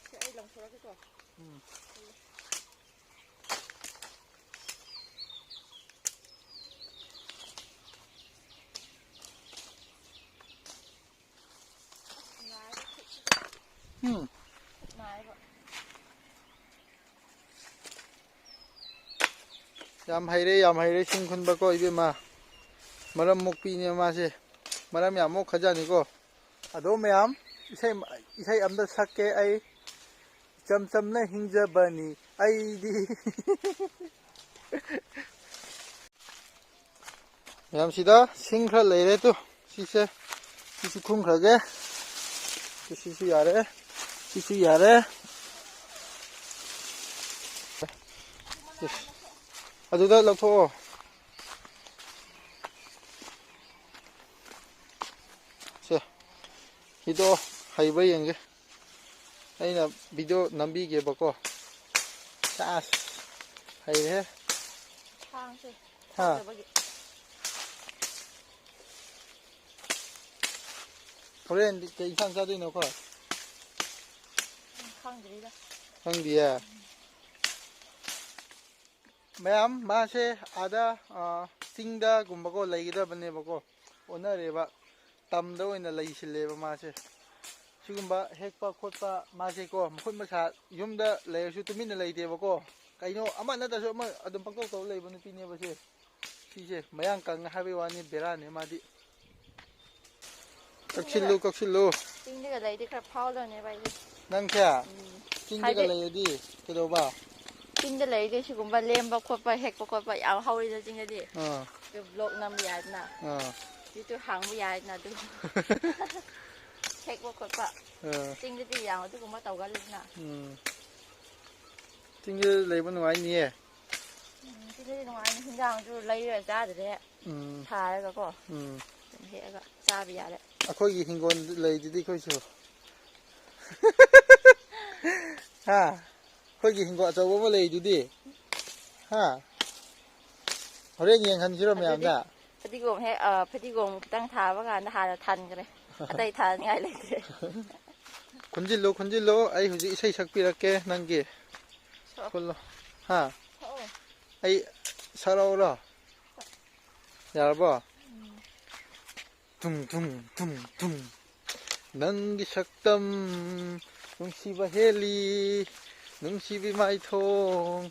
ꯁꯦ, ꯑꯩ ꯂꯪꯊꯣꯔꯛꯀꯦꯀꯣ꯫ ꯎꯝ꯫ ꯎꯝ꯫ ꯌꯥꯝ ꯍꯩꯔꯦ, ꯌꯥꯝ ꯍꯩꯔꯦ ꯁꯤꯡ ꯈꯨꯟꯕꯀꯣ, ꯏꯕꯦꯝꯃ꯫ ꯃꯔꯝ ꯃꯣꯛꯄꯤꯅꯦ ꯃꯥꯁꯦ꯫ ꯃꯔꯝ ꯌꯥꯝ ꯃꯣꯛꯈ꯭ꯔꯖꯥꯠꯅꯤꯀꯣ꯫ ꯑꯗꯣ ꯃꯌꯥꯝ, ꯏꯁꯩ, ꯏꯁꯩ ꯑꯝꯇ ꯁꯛꯀꯦ ꯑꯩ꯫ ꯏꯆꯝ ꯆꯝꯅ ꯍꯤꯡꯖꯕꯅꯤ ꯑꯩꯗꯤ꯫ ꯃꯌꯥꯝ, ꯁꯤꯗ ꯁꯤꯡ ꯈꯔ ꯂꯩꯔꯦ ꯇꯨ꯫ ꯁꯤꯁꯦ, ꯁꯤꯁꯨ ꯈꯨꯝꯈ꯭ꯔꯒꯦ꯫ ꯁꯤꯁꯨ ꯌꯥꯔꯦ꯫ ꯁꯤꯁꯨ ꯌꯥꯔꯦ꯫ ꯑꯗꯨꯗ ꯂꯧꯊꯣꯛꯑꯣ꯫ ꯁꯦ, ꯁꯤꯗꯣ ꯍꯩꯕ꯭ꯔꯥ ꯌꯦꯡꯒꯦ꯫ ꯑꯩꯅ ꯚꯤꯗꯤꯑꯣ ꯅꯝꯕꯤꯒꯦꯕꯀꯣ꯫ ꯁꯥꯁ, ꯍꯩꯔꯦꯍꯦ꯫ ꯊꯥꯡꯁꯦ ꯍꯥ? ꯊꯥꯡꯗꯕꯒꯤ꯫ ꯍꯣꯔꯦꯟꯗꯤ ꯀꯩ ꯏꯟꯁꯥꯡ ꯆꯥꯗꯣꯏꯅꯣ ꯑꯩꯈꯣꯏ? ꯎꯝ, ꯈꯪꯗ꯭ꯔꯤꯗ꯫ ꯈꯪꯗꯤꯌꯦ? ꯃꯌꯥꯝ, ꯃꯥꯁꯦ ꯑꯥꯗ, ꯑ, ꯆꯤꯡꯗꯒꯨꯝꯕꯀꯣ ꯂꯩꯒꯗꯕꯅꯦꯕꯀꯣ꯫ ꯑꯣꯟꯅꯔꯦꯕ꯫ ꯇꯝꯗ ꯑꯣꯏꯅ ꯂꯩꯁꯤꯜꯂꯦꯕ ꯃꯥꯁꯦ꯫ ꯁꯤꯒꯨꯝꯕ ꯍꯦꯛꯄ ꯈꯣꯠꯄ ꯃꯥꯁꯦꯀꯣ, ꯃꯈꯨꯠ ꯃꯁꯥ ꯌꯨꯝꯗ ꯂꯩꯔꯁꯨ ꯇꯨꯃꯤꯟꯅ ꯂꯩꯇꯦꯕꯀꯣ꯫ ꯀꯩꯅꯣ ꯑꯃ ꯅꯠꯇ꯭ꯔꯁꯨ ꯑꯃ ꯑꯗꯨꯝ ꯄꯪꯇꯧ ꯇꯧ ꯂꯩꯕ ꯅꯨꯄꯤꯅꯦꯕ ꯁꯦ꯫ ꯁꯤꯁꯦ ꯃꯌꯥꯡ ꯀꯪꯉꯦ ꯍꯥꯏꯕꯩ ꯋꯥꯅꯤ, ꯕꯦꯔꯥꯅꯦ ꯃꯥꯗꯤ꯫ ꯀꯛꯁꯤꯜꯂꯨ, ꯀꯛꯁꯤꯜꯂꯨ꯫ ꯆꯤꯡꯗꯒ ꯂꯩꯗꯤ ꯈꯔ ꯐꯥꯎꯗꯕꯅꯦꯕ ꯑꯩꯗꯤ꯫ ꯅꯪꯁꯦ ꯎꯝ꯫ ꯆꯤꯡꯗꯒ ꯍꯥꯏꯗꯤ ꯂꯩꯔꯗꯤ ꯀꯩꯗꯧꯕ? ꯆꯤꯡꯗ ꯂꯩꯔꯗꯤ ꯁꯤꯒꯨꯝꯕ ꯂꯦꯝꯕ ꯈꯣꯠꯄ, ꯍꯦꯛꯄ ꯈꯣꯠꯄ ꯌꯥꯝ ꯍꯧꯔꯤꯗ ꯆꯤꯡꯗꯗꯤ꯫ ꯑꯥ꯫ ꯑꯗꯨ ꯕ꯭ꯂꯣꯛ ꯅꯝꯕ ꯌꯥꯏꯗꯅ꯫ ꯑꯥ꯫ ꯌꯨꯇ꯭ꯌꯨꯕ ꯍꯥꯡꯕ ꯌꯥꯏꯗꯅ ꯑꯗꯨ꯫ ꯍꯦꯛꯄ ꯈꯣꯠꯄ꯫ ꯑꯥ꯫ ꯆꯤꯡꯗꯗꯤ ꯌꯥꯝ ꯑꯗꯨꯒꯨꯝꯕ ꯇꯧꯒꯜꯂꯤꯗꯅ꯫ ꯎꯝ꯫ ꯆꯤꯡꯗ ꯂꯩꯕ ꯅꯨꯡꯉꯥꯏꯅꯤꯌꯦ꯫ ꯎꯝ, ꯁꯤꯗꯗꯤ ꯅꯨꯡꯉꯥꯏꯅꯤ꯫ ꯍꯤꯟꯖꯥꯡꯁꯨ ꯂꯩꯔ ꯆꯥꯗ꯭ꯔꯦ꯫ ꯎꯝ꯫ ꯊꯥꯔꯒꯀꯣ꯫ ꯎꯝ꯫ ꯑꯗꯨꯝ ꯍꯦꯛꯑꯒ ꯆꯥꯕ ꯌꯥꯔꯦ꯫ ꯑꯩꯈꯣꯏꯒꯤ ꯍꯤꯡꯒꯣꯜ ꯂꯩꯗꯨꯗꯤ ꯑꯩꯈꯣꯏꯁꯨ꯫ ꯍꯥ? ꯑꯩꯈꯣꯏꯒꯤ ꯍꯤꯡꯒꯣꯜ ꯑꯆꯧꯕ ꯑꯃ ꯂꯩꯗꯨꯗꯤ꯫ ꯍꯥ? ꯍꯣꯔꯦꯟ ꯌꯦꯡꯍꯟꯁꯤꯔꯣ ꯑꯗꯨꯗꯤ ꯃꯌꯥꯝꯗ? ꯐꯗꯤꯒꯣꯝ ꯍꯦꯛ, ꯑ, ꯐꯗꯤꯒꯣꯝ ꯈꯤꯇꯪ ꯊꯥꯕ ꯀꯥꯟꯗ ꯍꯥꯟꯅ ꯊꯥꯟꯈ꯭ꯔꯦ꯫ ꯑꯇꯩ ꯊꯥꯅꯤꯡꯉꯥꯏ ꯂꯩꯇ꯭ꯔꯦ꯫ ꯈꯨꯟꯖꯤꯜꯂꯨ, ꯈꯨꯟꯖꯤꯜꯂꯨ, ꯑꯩ ꯍꯧꯖꯤꯛ ꯏꯁꯩ ꯁꯛꯄꯤꯔꯛꯀꯦ ꯅꯪꯒꯤ꯫ ꯁꯛꯑꯣ꯫ ꯈꯨꯜꯂꯣ꯫ ꯍꯥ? ꯁꯛꯑꯣ꯫ ꯑꯩ ꯁꯛꯂꯛꯎꯔꯣ? ꯌꯥꯔꯕꯣ? ꯎꯝ꯫ ꯊꯨꯝ, ꯊꯨꯝ, ꯊꯨꯝ, ꯊꯨꯝ꯫ ꯅꯪꯒꯤ ꯁꯛꯇꯝ ꯅꯨꯡꯁꯤꯕ ꯍꯦꯜꯂꯤ, ꯅꯨꯡꯁꯤꯕꯤ ꯃꯥꯏꯊꯣꯡ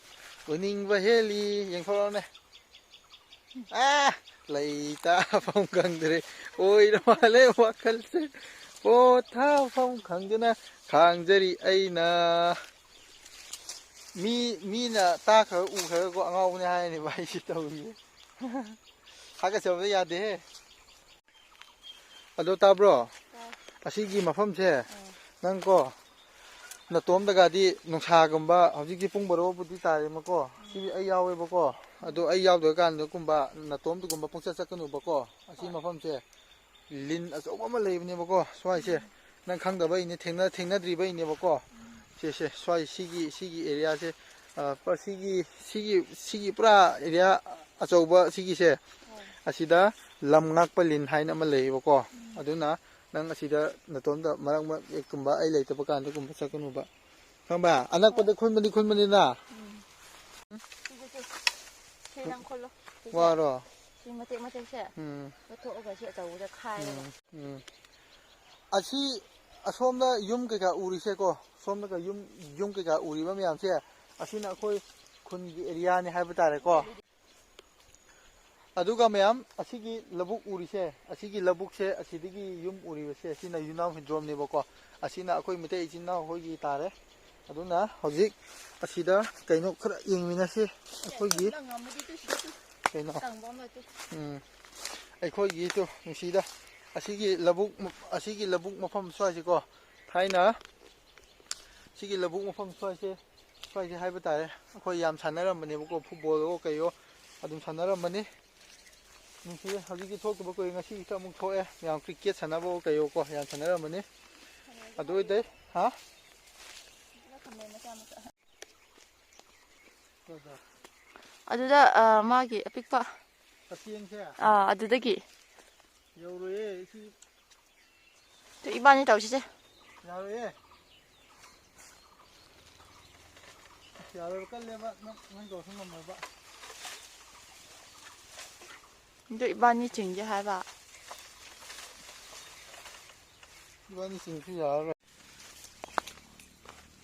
ꯎꯅꯤꯡꯕ ꯍꯦꯜꯂꯤ꯫ ꯌꯦꯡꯊꯣꯔꯛꯑꯣꯅꯦ꯫ ꯑꯥ! ꯂꯩꯇꯥꯐꯝ ꯈꯪꯗ꯭ꯔꯦ꯫ ꯑꯣꯏꯔ ꯃꯥꯜꯂꯦ ꯋꯥꯈꯜꯁꯦ꯫ ꯄꯣꯊꯥꯐꯝ ꯈꯪꯗꯅ ꯈꯥꯡꯖꯔꯤ ꯑꯩꯅ꯫ ꯃꯤ, ꯃꯤꯅ ꯇꯥꯈ꯭ꯔꯒ ꯎꯈ꯭ꯔꯒꯀꯣ ꯑꯉꯥꯎꯕꯅꯦ ꯍꯥꯏꯔꯅꯦꯕ ꯑꯩꯁꯦ ꯇꯧꯔꯤꯁꯦ꯫ ꯍꯥꯒꯠꯆꯕꯗ ꯌꯥꯗꯦꯍꯦ꯫ ꯑꯗꯣ ꯇꯥꯕ꯭ꯔꯣ? ꯇꯥꯏ꯫ ꯑꯁꯤꯒꯤ ꯃꯐꯝꯁꯦ ꯑꯥ꯫ ꯅꯪꯀꯣ ꯅꯇꯣꯝꯗꯒꯗꯤ ꯅꯨꯡꯁꯥꯒꯨꯝꯕ, ꯍꯧꯖꯤꯛꯇꯤ ꯄꯨꯡ ꯕꯥꯔꯣꯕꯨꯗꯤ ꯇꯥꯔꯦꯕꯀꯣ꯫ ꯁꯤ ꯑꯩ ꯌꯥꯎꯋꯦꯕꯀꯣ꯫ ꯑꯗꯣ ꯑꯩ ꯌꯥꯎꯗ꯭ꯔꯀꯥꯟꯗꯒꯨꯝꯕ ꯅꯇꯣꯝꯗꯒꯨꯝꯕ ꯄꯨꯡꯆꯠ ꯆꯠꯀꯅꯨꯕꯀꯣ꯫ ꯑꯁꯤ ꯍꯣꯏ꯫ ꯃꯐꯝꯁꯦ ꯂꯤꯟ ꯑꯆꯧꯕ ꯑꯃ ꯂꯩꯕꯅꯦꯕꯀꯣ ꯁ꯭ꯋꯥꯏꯁꯦ꯫ ꯎꯝ꯫ ꯅꯪ ꯈꯪꯗꯕꯩꯅꯦ, ꯊꯦꯡꯅ-, ꯊꯦꯡꯅꯗ꯭ꯔꯤꯕꯩꯅꯦꯕꯀꯣ꯫ ꯎꯝ꯫ ꯁꯦ, ꯁꯦ, ꯁ꯭ꯋꯥꯏ ꯁꯤꯒꯤ, ꯁꯤꯒꯤ ꯑꯦꯔꯤꯌꯥꯁꯦ, ꯑ, ꯄ-, ꯁꯤꯒꯤ, ꯁꯤꯒꯤ, ꯁꯤꯒꯤ ꯄꯨꯔꯥ ꯑꯦꯔꯤꯌꯥ ꯑꯆꯧꯕ ꯁꯤꯒꯤꯁꯦ, ꯍꯣꯏ꯫ ꯑꯁꯤꯗ ꯂꯝ ꯉꯥꯛꯄ ꯂꯤꯟ ꯍꯥꯏꯅ ꯑꯃ ꯂꯩꯌꯦꯕꯀꯣ꯫ ꯎꯝ꯫ ꯑꯗꯨꯅ ꯅꯪ ꯑꯁꯤꯗ ꯅꯇꯣꯝꯇ ꯃꯔꯛ ꯃꯔꯛ ꯀꯨꯝꯕ ꯑꯩ ꯂꯩꯇꯕ ꯀꯥꯟꯗꯒꯨꯝꯕ ꯆꯠꯀꯅꯨꯕ꯫ ꯈꯪꯕ꯭ꯔꯥ? ꯑꯅꯛꯄꯗ ꯈꯨꯟꯕꯗꯤ ꯈꯨꯟꯕꯅꯤꯅ꯫ ꯎꯝ꯫ ꯁꯤꯗ ꯁꯤ, ꯁꯤ ꯅꯪ ꯈꯣꯠꯂꯣ꯫ ꯁꯤꯁꯦ꯫ ꯋꯥꯔꯣ? ꯁꯤ ꯃꯇꯦꯛ ꯃꯇꯦꯛꯁꯦ ꯎꯝ꯫ ꯂꯧꯊꯣꯛꯑꯒ ꯁꯤ ꯑꯆꯧꯕꯗ ꯈꯥꯏꯔꯒ꯫ ꯎꯝ, ꯎꯝ꯫ ꯑꯁꯤ, ꯑꯁꯣꯝꯗ ꯌꯨꯝ ꯀꯩꯀꯥ ꯎꯔꯤꯁꯦꯀꯣ, ꯁꯣꯝꯗꯒ ꯌꯨꯝ, ꯌꯨꯝ ꯀꯩꯀꯥ ꯎꯔꯤꯕ ꯃꯌꯥꯝꯁꯦ, ꯑꯁꯤꯅ ꯑꯩꯈꯣꯏ ꯈꯨꯟꯒꯤ ꯑꯦꯔꯤꯌꯥꯅꯤ ꯍꯥꯏꯕ ꯇꯥꯔꯦꯀꯣ꯫ ꯑꯗꯨꯒ ꯃꯌꯥꯝ, ꯑꯁꯤꯒꯤ ꯂꯧꯕꯨꯛ ꯎꯔꯤꯁꯦ, ꯑꯁꯤꯒꯤ ꯂꯧꯕꯨꯛꯁꯦ, ꯑꯁꯤꯗꯒꯤ ꯌꯨꯝ ꯎꯔꯤꯕꯁꯦ, ꯁꯤꯅ ꯌꯨꯝꯅꯥꯝ ꯍꯤꯟꯗ꯭ꯔꯣꯝꯅꯦꯕꯀꯣ꯫ ꯑꯁꯤꯅ ꯑꯩꯈꯣꯏ ꯃꯩꯇꯩ ꯏꯆꯤꯟ ꯏꯅꯥꯎ ꯍꯣꯏꯒꯤ ꯇꯥꯔꯦ꯫ ꯑꯗꯨꯅ ꯍꯧꯖꯤꯛ ꯑꯁꯤꯗ ꯀꯩꯅꯣ ꯈꯔ ꯌꯦꯡꯃꯤꯟꯅꯁꯤ꯫ ꯑꯩꯈꯣꯏꯒꯤ ꯅꯪ ꯉꯝꯃꯗꯤ ꯇꯨ ꯁꯤꯗ ꯇꯨ꯫ ꯀꯩꯅꯣ? ꯇꯪꯕ ꯑꯃ ꯇꯨ꯫ ꯎꯝ꯫ ꯑꯩꯈꯣꯏꯒꯤ ꯇꯨ, ꯅꯨꯡꯁꯤꯗ꯫ ꯑꯁꯤꯒꯤ ꯂꯧꯕꯨꯛ, ꯑꯁꯤꯒꯤ ꯂꯧꯕꯨꯛ ꯃꯐꯝ ꯁ꯭ꯋꯥꯏꯁꯤꯀꯣ, ꯊꯥꯏꯅ ꯁꯤꯒꯤ ꯂꯧꯕꯨꯛ ꯃꯐꯝ ꯁ꯭ꯋꯥꯏꯁꯦ, ꯁ꯭ꯋꯥꯏꯁꯦ ꯍꯥꯏꯕ ꯇꯥꯔꯦ, ꯑꯩꯈꯣꯏ ꯌꯥꯝ ꯁꯥꯟꯅꯔꯝꯕꯅꯦꯕꯀꯣ, ꯐꯨꯠꯕꯣꯜꯑꯣ ꯀꯩꯑꯣ ꯑꯗꯨꯝ ꯁꯥꯟꯅꯔꯝꯕꯅꯤ꯫ ꯅꯨꯡꯁꯤꯌꯦ, ꯍꯧꯖꯤꯛꯇꯤ ꯊꯣꯛꯇꯕ ꯀꯨꯏꯔꯦ, ꯉꯁꯤ ꯈꯛꯇ ꯑꯃꯨꯛ ꯊꯣꯛꯑꯦ꯫ ꯃꯌꯥꯝ ꯀ꯭ꯔꯤꯛꯀꯦꯠ ꯁꯥꯟꯅꯕꯑꯣ ꯀꯩꯑꯣꯀꯣ ꯌꯥꯝ ꯁꯥꯟꯅꯔꯝꯕꯅꯤ꯫ ꯑꯗꯨ ꯑꯣꯏꯗꯩ, ꯍꯥ? ꯑꯗꯨꯗ, ꯑ, ꯃꯥꯒꯤ ꯑꯄꯤꯛꯄ, ꯀꯛꯆꯦꯡꯁꯦ? ꯑꯥ, ꯑꯗꯨꯗꯒꯤ꯫ ꯌꯧꯔꯣꯏꯌꯦ, ꯁꯤ ꯇꯨ, ꯏꯕꯥꯅꯤ ꯇꯧꯁꯤꯁꯦ꯫ ꯌꯥꯔꯣꯏꯌꯦ꯫ ꯌꯥꯔꯣꯏꯕ, ꯀꯜꯂꯦꯕ, ꯅꯪ, ꯅꯪ ꯇꯧꯔꯁꯨ ꯉꯝꯃꯣꯏꯕ꯫ ꯑꯗꯨ ꯏꯕꯥꯅꯤ ꯆꯤꯡꯒꯦ ꯍꯥꯏꯕ꯫ ꯏꯕꯥꯅꯤ ꯆꯤꯡꯁꯨ ꯌꯥꯔꯔꯣꯏ꯫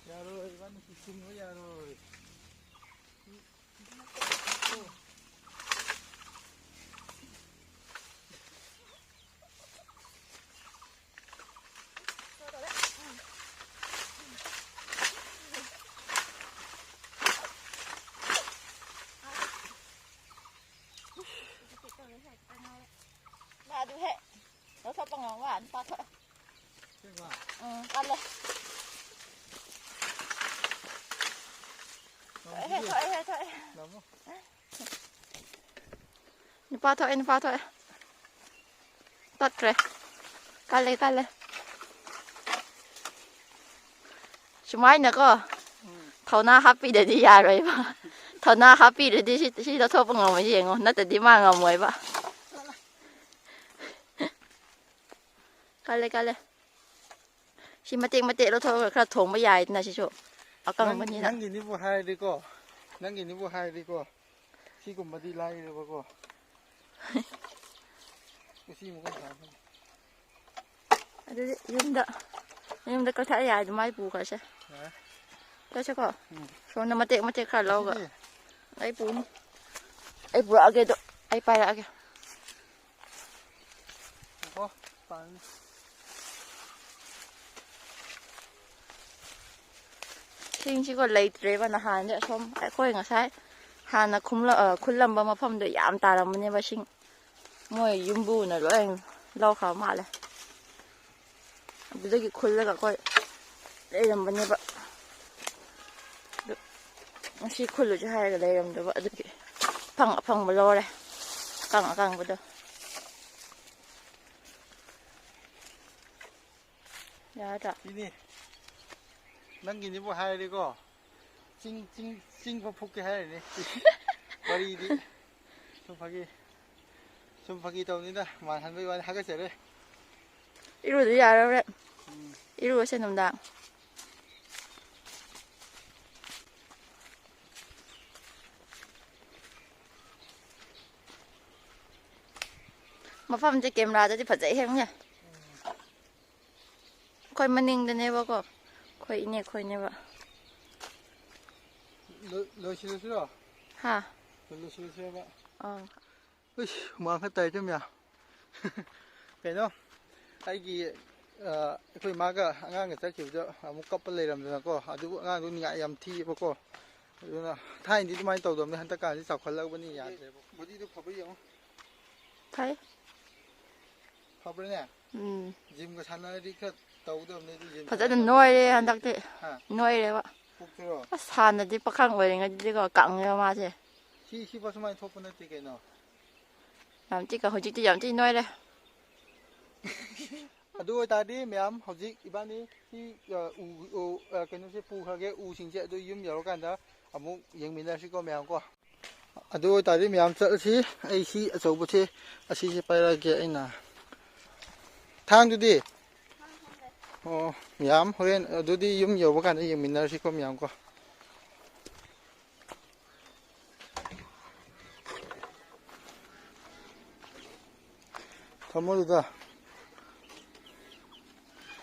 ꯌꯥꯔꯣꯏ, ꯏꯕꯥꯅꯤ ꯆꯤꯡꯕ ꯌꯥꯔꯣꯏ꯫ ꯃꯥ ꯑꯗꯨ ꯍꯦꯛ ꯂꯧꯊꯣꯛꯄ ꯉꯝꯕ ꯅꯨꯄꯥ ꯊꯣꯛꯑꯦ꯫ ꯁꯦꯡꯕ? ꯎꯝ, ꯀꯜꯂꯦ꯫ ꯊꯣꯛꯑꯦꯍꯦ, ꯊꯣꯛꯑꯦꯍꯦ, ꯊꯣꯛꯑꯦ꯫ ꯂꯥꯛꯑꯣ꯫ ꯅꯨꯄꯥ ꯊꯣꯛꯑꯦ, ꯅꯨꯄꯥ ꯊꯣꯛꯑꯦ꯫ ꯇꯠꯈ꯭ꯔꯦ꯫ ꯀꯜꯂꯦ, ꯀꯜꯂꯦ꯫ ꯁꯨꯃꯥꯏꯅꯀꯣ, ꯎꯝ꯫ ꯊꯧꯅꯥ ꯍꯥꯞꯄꯤꯗꯗꯤ ꯌꯥꯔꯣꯏꯕ꯫ ꯊꯧꯅꯥ ꯍꯥꯞꯄꯤꯔꯗꯤ ꯁꯤ, ꯁꯤ ꯂꯧꯊꯣꯛꯄ ꯉꯝꯃꯣꯏ, ꯌꯦꯡꯉꯣ꯫ ꯅꯠꯇ꯭ꯔꯗꯤ ꯃꯥ ꯉꯝꯃꯣꯏꯕ꯫ ꯀꯜꯂꯦ, ꯀꯜꯂꯦ꯫ ꯁꯤ ꯃꯇꯦꯛ ꯃꯇꯦꯛ ꯂꯧꯊꯣꯛꯑꯒ ꯈꯔ ꯊꯣꯡꯕ ꯌꯥꯏꯗꯅ ꯁꯤꯁꯨ꯫ ꯅꯪ, ꯑꯀꯪꯕꯅꯤꯅ꯫ ꯅꯪꯒꯤꯅꯤꯕꯨ ꯍꯥꯏꯔꯗꯤꯀꯣ, ꯅꯪꯒꯤꯅꯤꯕꯨ ꯍꯥꯏꯔꯗꯤꯀꯣ, ꯁꯤꯒꯨꯝꯕꯗꯤ ꯂꯥꯏꯔꯦꯕꯀꯣ꯫ ꯎꯆꯤ ꯃꯀꯣꯟ ꯊꯥꯕꯅꯤ꯫ ꯑꯗꯨꯗꯤ ꯌꯨꯝꯗ ꯃꯌꯨꯝꯗ ꯀꯛꯊꯠ ꯌꯥꯔꯗꯤ ꯃꯥꯏ ꯄꯨꯈ꯭ꯔꯁꯦ꯫ ꯌꯥꯔꯦ꯫ ꯆꯠꯁꯦꯀꯣ꯫ ꯎꯝ꯫ ꯁꯣꯝꯗ ꯃꯇꯦꯛ ꯃꯇꯦꯛ ꯈꯔ ꯂꯧꯔꯒ꯫ ꯉꯁꯤꯗꯤ ꯑꯩ ꯄꯨꯅꯤ꯫ ꯑꯩ ꯄꯨꯔꯛꯑꯒꯦ ꯑꯗꯣ꯫ ꯑꯩ ꯄꯥꯏꯔꯛꯑꯒꯦ꯫ ꯉꯥꯏꯈꯣ, ꯄꯥꯏꯔꯅꯤ꯫ ꯁꯤꯡꯁꯤꯀꯣ ꯂꯩꯇ꯭ꯔꯦꯕ꯫ ꯅꯍꯥꯟꯗꯤ ꯑꯁꯣꯝ ꯑꯩꯈꯣꯏ ꯉꯁꯥꯏ ꯍꯥꯟꯅ ꯈꯨꯝꯂ-, ꯑ, ꯈꯨꯜꯂꯝꯕ ꯃꯐꯝꯗꯣ ꯌꯥꯝ ꯇꯥꯔꯝꯕꯅꯦꯕ ꯁꯤꯡ꯫ ꯃꯣꯏ ꯌꯨꯝꯕꯨꯅ ꯂꯣꯏ ꯂꯧꯈ꯭ꯔꯕ ꯃꯥꯜꯂꯦ꯫ ꯑꯗꯨꯗꯒꯤ ꯈꯨꯜꯂꯒ ꯑꯩꯈꯣꯏ ꯂꯩꯔꯝꯕꯅꯦꯕ꯫ ꯑꯗꯨ ꯉꯁꯤ ꯈꯨꯜꯂꯨꯁꯦ ꯍꯥꯏꯔꯒ ꯂꯩꯔꯝꯗꯕ ꯑꯗꯨꯒꯤ ꯑꯐꯪ ꯑꯐꯪꯕ ꯂꯧꯔꯦ꯫ ꯑꯀꯪ ꯑꯀꯪꯕꯗꯣ꯫ ꯌꯥꯔꯗ꯭ꯔꯥ? ꯁꯤꯅꯤ꯫ ꯅꯪꯒꯤꯅꯤꯕꯨ ꯍꯥꯏꯔꯗꯤꯀꯣ꯫ ꯆꯤꯡ, ꯆꯤꯡ, ꯆꯤꯡ ꯐꯥꯎ ꯐꯨꯛꯀꯦ ꯍꯥꯏꯔꯤꯅꯤ꯫ ꯋꯥꯔꯤꯗꯤ꯫ ꯁꯨꯝ ꯐꯥꯒꯤ, ꯁꯨꯝ ꯐꯥꯒꯤ ꯇꯧꯅꯤꯗ, ꯃꯥꯟꯍꯟꯕꯩ ꯋꯥꯅꯤ, ꯍꯥꯒꯠꯆꯔꯦ꯫ ꯏꯔꯨꯗ ꯌꯥꯔꯔꯣꯏ꯫ ꯎꯝ꯫ ꯏꯔꯨꯔꯁꯦ ꯅꯨꯡꯗꯥꯡ꯫ ꯃꯐꯝꯁꯦ ꯀꯦꯃꯦꯔꯥꯗꯗꯤ ꯐꯖꯩ ꯍꯦꯡꯉꯦ꯫ ꯑꯩꯈꯣꯏ ꯃꯅꯤꯡꯗꯅꯦꯕꯀꯣ, ꯑꯩꯈꯣꯏ ꯏꯅꯦ ꯈꯣꯏꯅꯦꯕ꯫ ꯂꯣꯏ-, ꯂꯣꯏꯁꯤꯜꯂꯁꯤꯔꯣ? ꯍꯥ? ꯂꯣꯏꯁꯤꯜꯂꯁꯤꯔꯕ? ꯑꯥ꯫ ꯏꯁ, ꯍꯨꯃꯥꯡ ꯈꯔ ꯇꯥꯏ ꯏꯆꯝ ꯌꯥ꯫ ꯀꯩꯅꯣ, ꯑꯩꯒꯤ, ꯑ, ꯑꯩꯈꯣꯏ ꯃꯥꯒ ꯑꯉꯥꯡꯒ ꯆꯠꯈꯤꯕꯗ ꯑꯃꯨꯛ ꯀꯞꯄ ꯂꯩꯔꯝꯗꯅꯀꯣ, ꯑꯗꯨꯕꯨ ꯑꯉꯥꯡꯗꯨ ꯅꯤꯡꯉꯥꯏ ꯌꯥꯝ ꯊꯤꯑꯕꯀꯣ꯫ ꯑꯗꯨꯅ ꯊꯥꯏꯅꯗꯤ ꯑꯗꯨꯃꯥꯏꯅ ꯇꯧꯗꯕꯅꯤ, ꯍꯟꯗꯛꯀꯥꯟꯗꯤ ꯆꯥꯎꯈꯠꯂꯛꯄꯅꯤ ꯌꯥꯗ꯭ꯔꯦꯕ꯫ ꯕꯣꯗꯤꯗꯨ ꯐꯕ ꯌꯦꯡꯉꯣ꯫ ꯐꯩ꯫ ꯐꯕ꯭ꯔꯅꯦ? ꯎꯝ꯫ ꯖꯤꯝꯒ ꯁꯥꯟꯅꯔꯗꯤ ꯈꯔ ꯇꯧꯒꯗꯕꯅꯦ, ꯑꯗꯨ ꯖꯤꯝ ꯐꯖꯅ ꯁꯥꯟꯅꯗꯕꯅꯤꯅ ꯅꯣꯏꯔꯦ ꯇꯧꯔꯤꯁꯦ꯫ ꯍꯟꯗꯛꯇꯤ꯫ ꯍꯥ? ꯅꯣꯏꯔꯦꯕ꯫ ꯄꯨꯛꯇꯨꯔꯣ? ꯑꯁ, ꯍꯥꯟꯅꯗꯤ ꯄꯥꯈꯪ ꯑꯣꯏꯔꯤꯉꯩꯗꯗꯤꯀꯣ, ꯀꯪꯉꯦꯕ ꯃꯥꯁꯦ꯫ ꯁꯤ, ꯁꯤꯐꯥꯎ ꯁꯨꯃꯥꯏꯅ ꯊꯣꯛꯄ ꯅꯠꯇꯦ ꯀꯩꯅꯣ꯫ ꯌꯥꯝ ꯊꯤ ꯀ-, ꯍꯧꯖꯤꯛꯇꯤ ꯌꯥꯝ ꯊꯤ ꯅꯣꯏꯔꯦ꯫ ꯑꯗꯨ ꯑꯣꯏꯇꯥꯔꯗꯤ ꯃꯌꯥꯝ, ꯍꯧꯖꯤꯛ ꯏꯕꯥꯅꯤ ꯁꯤ, ꯑ, ꯎ, ꯎ, ꯑ, ꯀꯩꯅꯣꯁꯦ ꯄꯨꯈ꯭ꯔꯒꯦ, ꯎꯁꯤꯡꯁꯦ ꯑꯗꯨ ꯌꯨꯝ ꯌꯧꯔꯀꯥꯟꯗ ꯑꯃꯨꯛ ꯌꯦꯡꯃꯤꯟꯅꯔꯁꯤꯀꯣ ꯃꯌꯥꯝ ꯀꯣ꯫ ꯑꯗꯨ ꯑꯣꯏꯇꯥꯔꯗꯤ ꯃꯌꯥꯝ ꯆꯠꯂꯁꯤ꯫ ꯑꯩ ꯁꯤ ꯑꯆꯧꯕꯁꯦ ꯑꯁꯤꯁꯦ ꯄꯥꯏꯔꯛꯑꯒꯦ ꯑꯩꯅ꯫ ꯊꯥꯡꯗꯨꯗꯤ? ꯑꯣ, ꯃꯌꯥꯝ ꯍꯣꯔꯦꯟ ꯑꯗꯨꯗꯤ ꯌꯨꯝ ꯌꯧꯕ ꯀꯥꯟꯗ ꯌꯦꯡꯃꯤꯟꯅꯔꯁꯤꯀꯣ ꯃꯌꯥꯝ ꯀꯣ꯫ ꯊꯝꯃꯣ ꯑꯗꯨꯗ꯫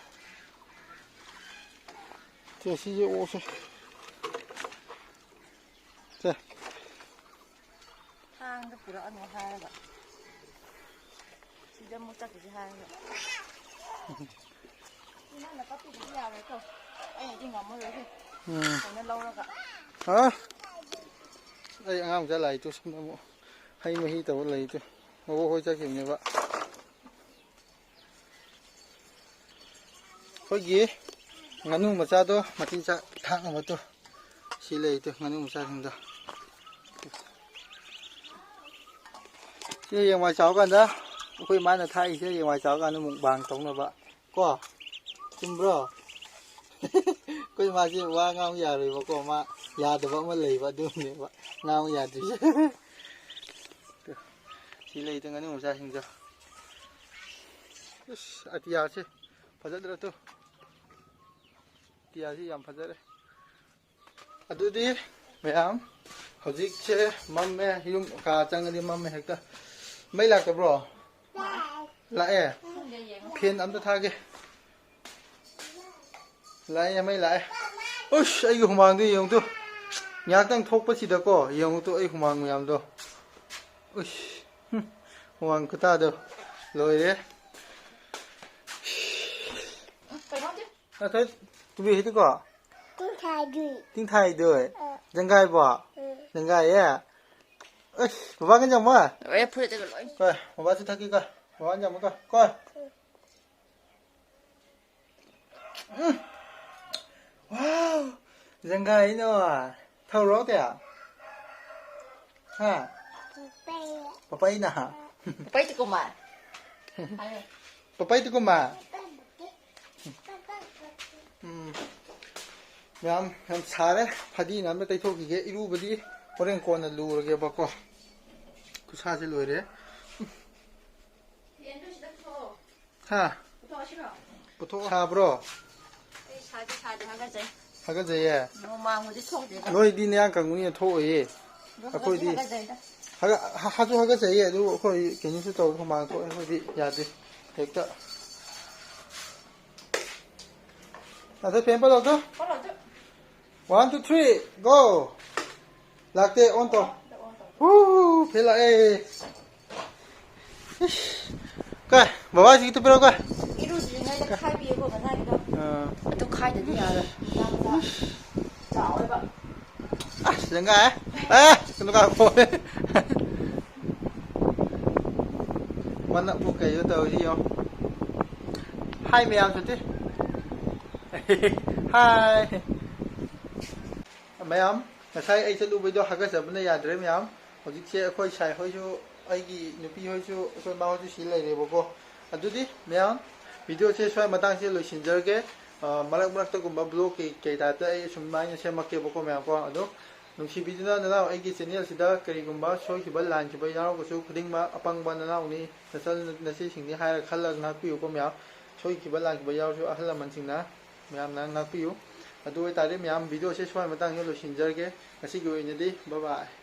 ꯁꯦ, ꯁꯤꯁꯦ ꯑꯣꯛꯁꯦ꯫ ꯁꯦ꯫ ꯊꯥꯡꯗ ꯄꯨꯔꯛꯑꯅꯨ ꯍꯥꯏꯔꯒ꯫ ꯁꯤꯗ ꯑꯃꯨꯛ ꯆꯠꯈꯤꯁꯤ ꯍꯥꯏꯔꯒ꯫ ꯁꯤ ꯅꯪꯅ ꯀꯛꯄꯤꯕꯗꯤ ꯌꯥꯔꯣꯏꯀꯣ꯫ ꯑꯩꯅꯗꯤ ꯉꯝꯃꯔꯣꯏꯍꯦ꯫ ꯎꯝ꯫ ꯀꯩꯅꯣ ꯂꯧꯔꯒ꯫ ꯍꯥ? ꯑꯩ ꯑꯉꯥꯡ ꯃꯆꯥ ꯂꯥꯛꯏꯗꯣ ꯁꯣꯝꯗ ꯑꯃꯨꯛ ꯍꯩ ꯃꯍꯤ ꯇꯧꯔ ꯂꯩꯗꯣ꯫ ꯃꯕꯣꯛ ꯍꯣꯏ ꯆꯠꯈꯤꯕꯅꯦꯕ꯫ ꯑꯩꯈꯣꯏꯒꯤ ꯉꯥꯅꯨ ꯃꯆꯥꯗꯣ ꯃꯆꯤꯟꯖꯥꯛ ꯊꯥꯛꯅꯕꯗꯣ ꯁꯤ ꯂꯩꯗꯣ, ꯉꯥꯅꯨ ꯃꯆꯥꯁꯤꯡꯗꯣ꯫ ꯁꯤ ꯍꯌꯦꯡꯋꯥꯏ ꯆꯥꯎꯔꯀꯥꯟꯗ ꯑꯩꯈꯣꯏ ꯃꯥꯅ ꯊꯥꯛꯏꯁꯦ ꯍꯌꯦꯡꯋꯥꯏ ꯆꯥꯎꯔꯀꯥꯟꯗ ꯃꯨꯛꯕꯥꯡ ꯇꯧꯅꯕ ꯀꯣ꯫ ꯆꯨꯝꯕ꯭ꯔꯣ? ꯑꯩꯈꯣꯏ ꯃꯥꯁꯦ ꯋꯥ ꯉꯥꯡꯕ ꯌꯥꯔꯣꯏꯕꯀꯣ, ꯃꯥ ꯌꯥꯗꯕ ꯑꯃ ꯂꯩꯕ, ꯑꯗꯨꯅꯦꯕ ꯉꯥꯡꯕ ꯌꯥꯗ꯭ꯔꯤꯁꯦ꯫ ꯁꯤ ꯂꯩꯗꯣ ꯉꯥꯅꯨ ꯃꯆꯥꯁꯤꯡꯗꯣ꯫ ꯏꯁ, ꯑꯇꯤꯌꯥꯁꯦ ꯐꯖꯗ꯭ꯔꯥ ꯇꯨ? ꯑꯇꯤꯌꯥꯁꯤ ꯌꯥꯝ ꯐꯖꯔꯦ꯫ ꯑꯗꯨꯗꯤ ꯃꯌꯥꯝ, ꯍꯧꯖꯤꯛꯁꯦ ꯃꯝꯃꯦ, ꯌꯨꯝ ꯀꯥ ꯆꯪꯉꯗꯤ ꯃꯝꯃꯦ ꯍꯦꯛꯇ꯫ ꯃꯩ ꯂꯥꯛꯇꯕ꯭ꯔꯣ? ꯂꯥꯛꯑꯦ? ꯐꯦꯟ ꯑꯝꯇ ꯊꯥꯒꯦ꯫ ꯂꯥꯛꯑꯦ, ꯃꯩ ꯂꯥꯛꯑꯦ꯫ ꯎꯁ, ꯑꯩꯒꯤ ꯍꯨꯃꯥꯡꯗꯨ ꯌꯦꯡꯉꯨ ꯇꯨ꯫ ꯉꯥꯏꯍꯥꯛꯇꯪ ꯊꯣꯛꯄꯁꯤꯗꯀꯣ, ꯌꯦꯡꯉꯨ ꯇꯨ, ꯑꯩ ꯍꯨꯃꯥꯡ ꯃꯌꯥꯝꯗꯣ꯫ ꯎꯁ, ꯍꯨꯝ, ꯍꯨꯃꯥꯡ ꯈꯨꯇꯥꯗꯣ ꯂꯣꯏꯔꯦ꯫ ꯀꯩꯅꯣꯗꯤ? ꯅꯠꯇꯦ, ꯇꯨꯕꯤ ꯍꯩꯗꯤꯀꯣ? ꯇꯤꯡꯊꯥꯏꯗꯨꯏ꯫ ꯇꯤꯡꯊꯥꯏꯗꯨꯏ? ꯑ꯫ ꯖꯪꯒꯥꯏꯕꯣ? ꯎꯝ꯫ ꯖꯪꯒꯥꯏꯌꯦ? ꯑꯁ, ꯕꯕꯥ ꯀꯟꯖꯥꯃꯣ? ꯂꯣꯏꯔꯦ, ꯐꯨꯔꯤꯠꯇꯒ ꯂꯣꯏ꯫ ꯀꯣꯏ, ꯕꯕꯥ ꯆꯨ ꯊꯛꯀꯦ ꯀꯣ꯫ ꯕꯕꯥ ꯀꯟꯖꯥꯃꯣ ꯀꯣ꯫ ꯀꯣꯏ꯫ ꯎꯝ꯫ ꯎꯝ꯫ ꯋꯥꯎ! ꯖꯪꯒꯥꯏꯅꯣ꯫ ꯊꯧꯔꯣ ꯀꯌꯥ? ꯍꯥ? ꯄꯄꯩ꯫ ꯄꯄꯩꯅ? ꯄꯄꯩ ꯇꯨꯀꯨꯃꯥꯔ꯫ ꯍꯥꯏꯌꯣ꯫ ꯄꯄꯩ ꯇꯨꯀꯨꯃꯥꯔ? ꯎꯝ꯫ ꯌꯥꯝ, ꯌꯥꯝ ꯁꯥꯔꯦ꯫ ꯐꯗꯤꯅ ꯑꯝꯇ ꯇꯩꯊꯣꯛꯈꯤꯒꯦ꯫ ꯏꯔꯨꯕꯗꯤ ꯍꯣꯔꯦꯟ ꯀꯣꯟꯅ ꯂꯨꯔꯒꯦꯕꯀꯣ꯫ ꯈꯨꯠꯁꯥꯁꯦ ꯂꯣꯏꯔꯦ꯫ ꯐꯦꯟꯗꯨ ꯁꯤꯗ ꯄꯨꯊꯣꯛꯑꯣ꯫ ꯍꯥ? ꯄꯨꯊꯣꯛꯑꯁꯤꯔꯣ? ꯄꯨꯊꯣꯛꯑꯣ꯫ ꯁꯥꯕ꯭ꯔꯣ? ꯑꯩ ꯁꯥꯗꯦ, ꯁꯥꯗꯦ, ꯍꯥꯒꯠꯆꯩ꯫ ꯍꯥꯒꯠꯆꯩꯌꯦ? ꯅꯣꯡꯃꯥꯡꯕꯗꯤ ꯊꯣꯛꯇꯦꯗ꯫ ꯅꯣꯏꯗꯤ ꯅꯌꯥꯡ ꯀꯪꯕꯅꯤꯅ ꯊꯣꯛꯑꯣꯏꯌꯦ꯫ ꯑꯗꯣ ꯑꯩꯈꯣꯏꯗꯤ ꯍꯥꯒꯠꯆꯩꯗ꯫ ꯍꯥꯒ-, ꯍꯥ-, ꯍꯥꯁꯨ ꯍꯥꯒꯠꯆꯩꯌꯦ, ꯑꯗꯨ ꯑꯩꯈꯣꯏ ꯀꯩꯅꯣꯁꯨ ꯇꯧꯔ ꯍꯨꯃꯥꯡ ꯊꯣꯛꯑꯦ, ꯑꯩꯈꯣꯏꯗꯤ ꯌꯥꯗꯦ꯫ ꯍꯦꯛꯇ꯫ ꯑꯗ ꯐꯦꯟ ꯄꯥꯜꯂꯛꯇꯣ꯫ One, two, three, go. ꯂꯥꯛꯇꯦ, ꯑꯣꯟ ꯇꯧ꯫ ꯍꯨ, ꯐꯦꯟ ꯂꯥꯛꯑꯦ꯫ ꯏꯁ꯫ ꯀꯥꯏ, ꯕꯕꯥ ꯁꯤꯒꯤꯗꯨ ꯄꯤꯔꯛꯑꯣ ꯀꯥꯏ꯫ ꯏꯔꯨꯗ꯭ꯔꯤꯉꯩꯗ ꯈꯥꯏꯕꯤꯌꯦꯀꯣ ꯉꯁꯥꯏꯒꯤꯗꯣ꯫ ꯑꯥ꯫ ꯑꯗꯨ ꯈꯥꯏꯗꯗꯤ ꯌꯥꯔꯣꯏ꯫ ꯃꯆꯥ ꯃꯆꯥ꯫ ꯆꯥꯎꯋꯦꯕ꯫ ꯑꯁ, ꯁꯤꯗ ꯉꯥꯏ꯫ ꯑꯦ, ꯀꯩꯅꯣ ꯀꯥ ꯐꯣꯟ꯫ ꯃꯅꯞꯄꯨ ꯀꯩꯅꯣ ꯇꯧꯔꯤ ꯌꯦꯡꯉꯣ꯫ ꯍꯥꯏ ꯃꯌꯥꯝ ꯁꯨꯇꯤ꯫ ꯍꯥꯏ꯫ ꯃꯌꯥꯝ, ꯉꯁꯥꯏ ꯑꯩ ꯆꯠꯂꯨꯕꯩꯗꯣ ꯍꯥꯒꯠꯆꯕꯅ ꯌꯥꯗ꯭ꯔꯦ ꯃꯌꯥꯝ꯫ ꯍꯧꯖꯤꯛꯁꯦ ꯑꯩꯈꯣꯏ ꯁꯥꯏ ꯍꯣꯏꯁꯨ, ꯑꯩꯒꯤ ꯅꯨꯄꯤ ꯍꯣꯏꯁꯨ, ꯑꯩꯈꯣꯏ ꯃꯥ ꯍꯣꯏꯁꯨ ꯁꯤ ꯂꯩꯔꯦꯕꯀꯣ꯫ ꯑꯗꯨꯗꯤ ꯃꯌꯥꯝ, video ꯁꯦ ꯁ꯭ꯋꯥꯏ ꯃꯇꯥꯡꯁꯤꯗ ꯂꯣꯏꯁꯤꯟꯖꯔꯒꯦ꯫ ꯑ, ꯃꯔꯛ ꯃꯔꯛꯇꯒꯨꯝꯕ vlog ꯀꯤ ꯀꯩ type ꯇ ꯑꯩ ꯁꯨꯃꯥꯏꯅ ꯁꯦꯝꯃꯛꯀꯦꯕꯀꯣ ꯃꯌꯥꯝ ꯀꯣ꯫ ꯑꯗꯣ ꯅꯨꯡꯁꯤꯕꯤꯗꯨꯅ ꯅꯅꯥꯎ ꯑꯩꯒꯤ channel ꯁꯤꯗ ꯀꯔꯤꯒꯨꯝꯕ ꯁꯣꯏꯈꯤꯕ ꯂꯥꯟꯈꯤꯕ ꯌꯥꯎꯔꯒꯁꯨ ꯈꯨꯗꯤꯡꯃꯛ ꯑꯄꯪꯕ ꯅꯅꯥꯎꯅꯤ, ꯅꯆꯜ ꯅꯆꯦꯁꯤꯡꯅꯤ ꯍꯥꯏꯔ ꯈꯜꯂꯒ ꯉꯥꯛꯄꯤꯌꯨꯀꯣ ꯃꯌꯥꯝ꯫ ꯁꯣꯏꯈꯤꯕ ꯂꯥꯟꯈꯤꯕ ꯌꯥꯎꯔꯁꯨ ꯑꯍꯜ ꯂꯃꯟꯁꯤꯡꯅ ꯃꯌꯥꯝꯅ ꯉꯥꯛꯄꯤꯌꯨ꯫ ꯑꯗꯨ ꯑꯣꯏꯇꯥꯔꯗꯤ ꯃꯌꯥꯝ, video ꯁꯦ ꯁ꯭ꯋꯥꯏ ꯃꯇꯥꯡꯁꯤꯗ ꯂꯣꯏꯁꯤꯟꯖꯔꯒꯦ꯫ ꯉꯁꯤꯒꯤ ꯑꯣꯏꯅꯗꯤ bye bye꯫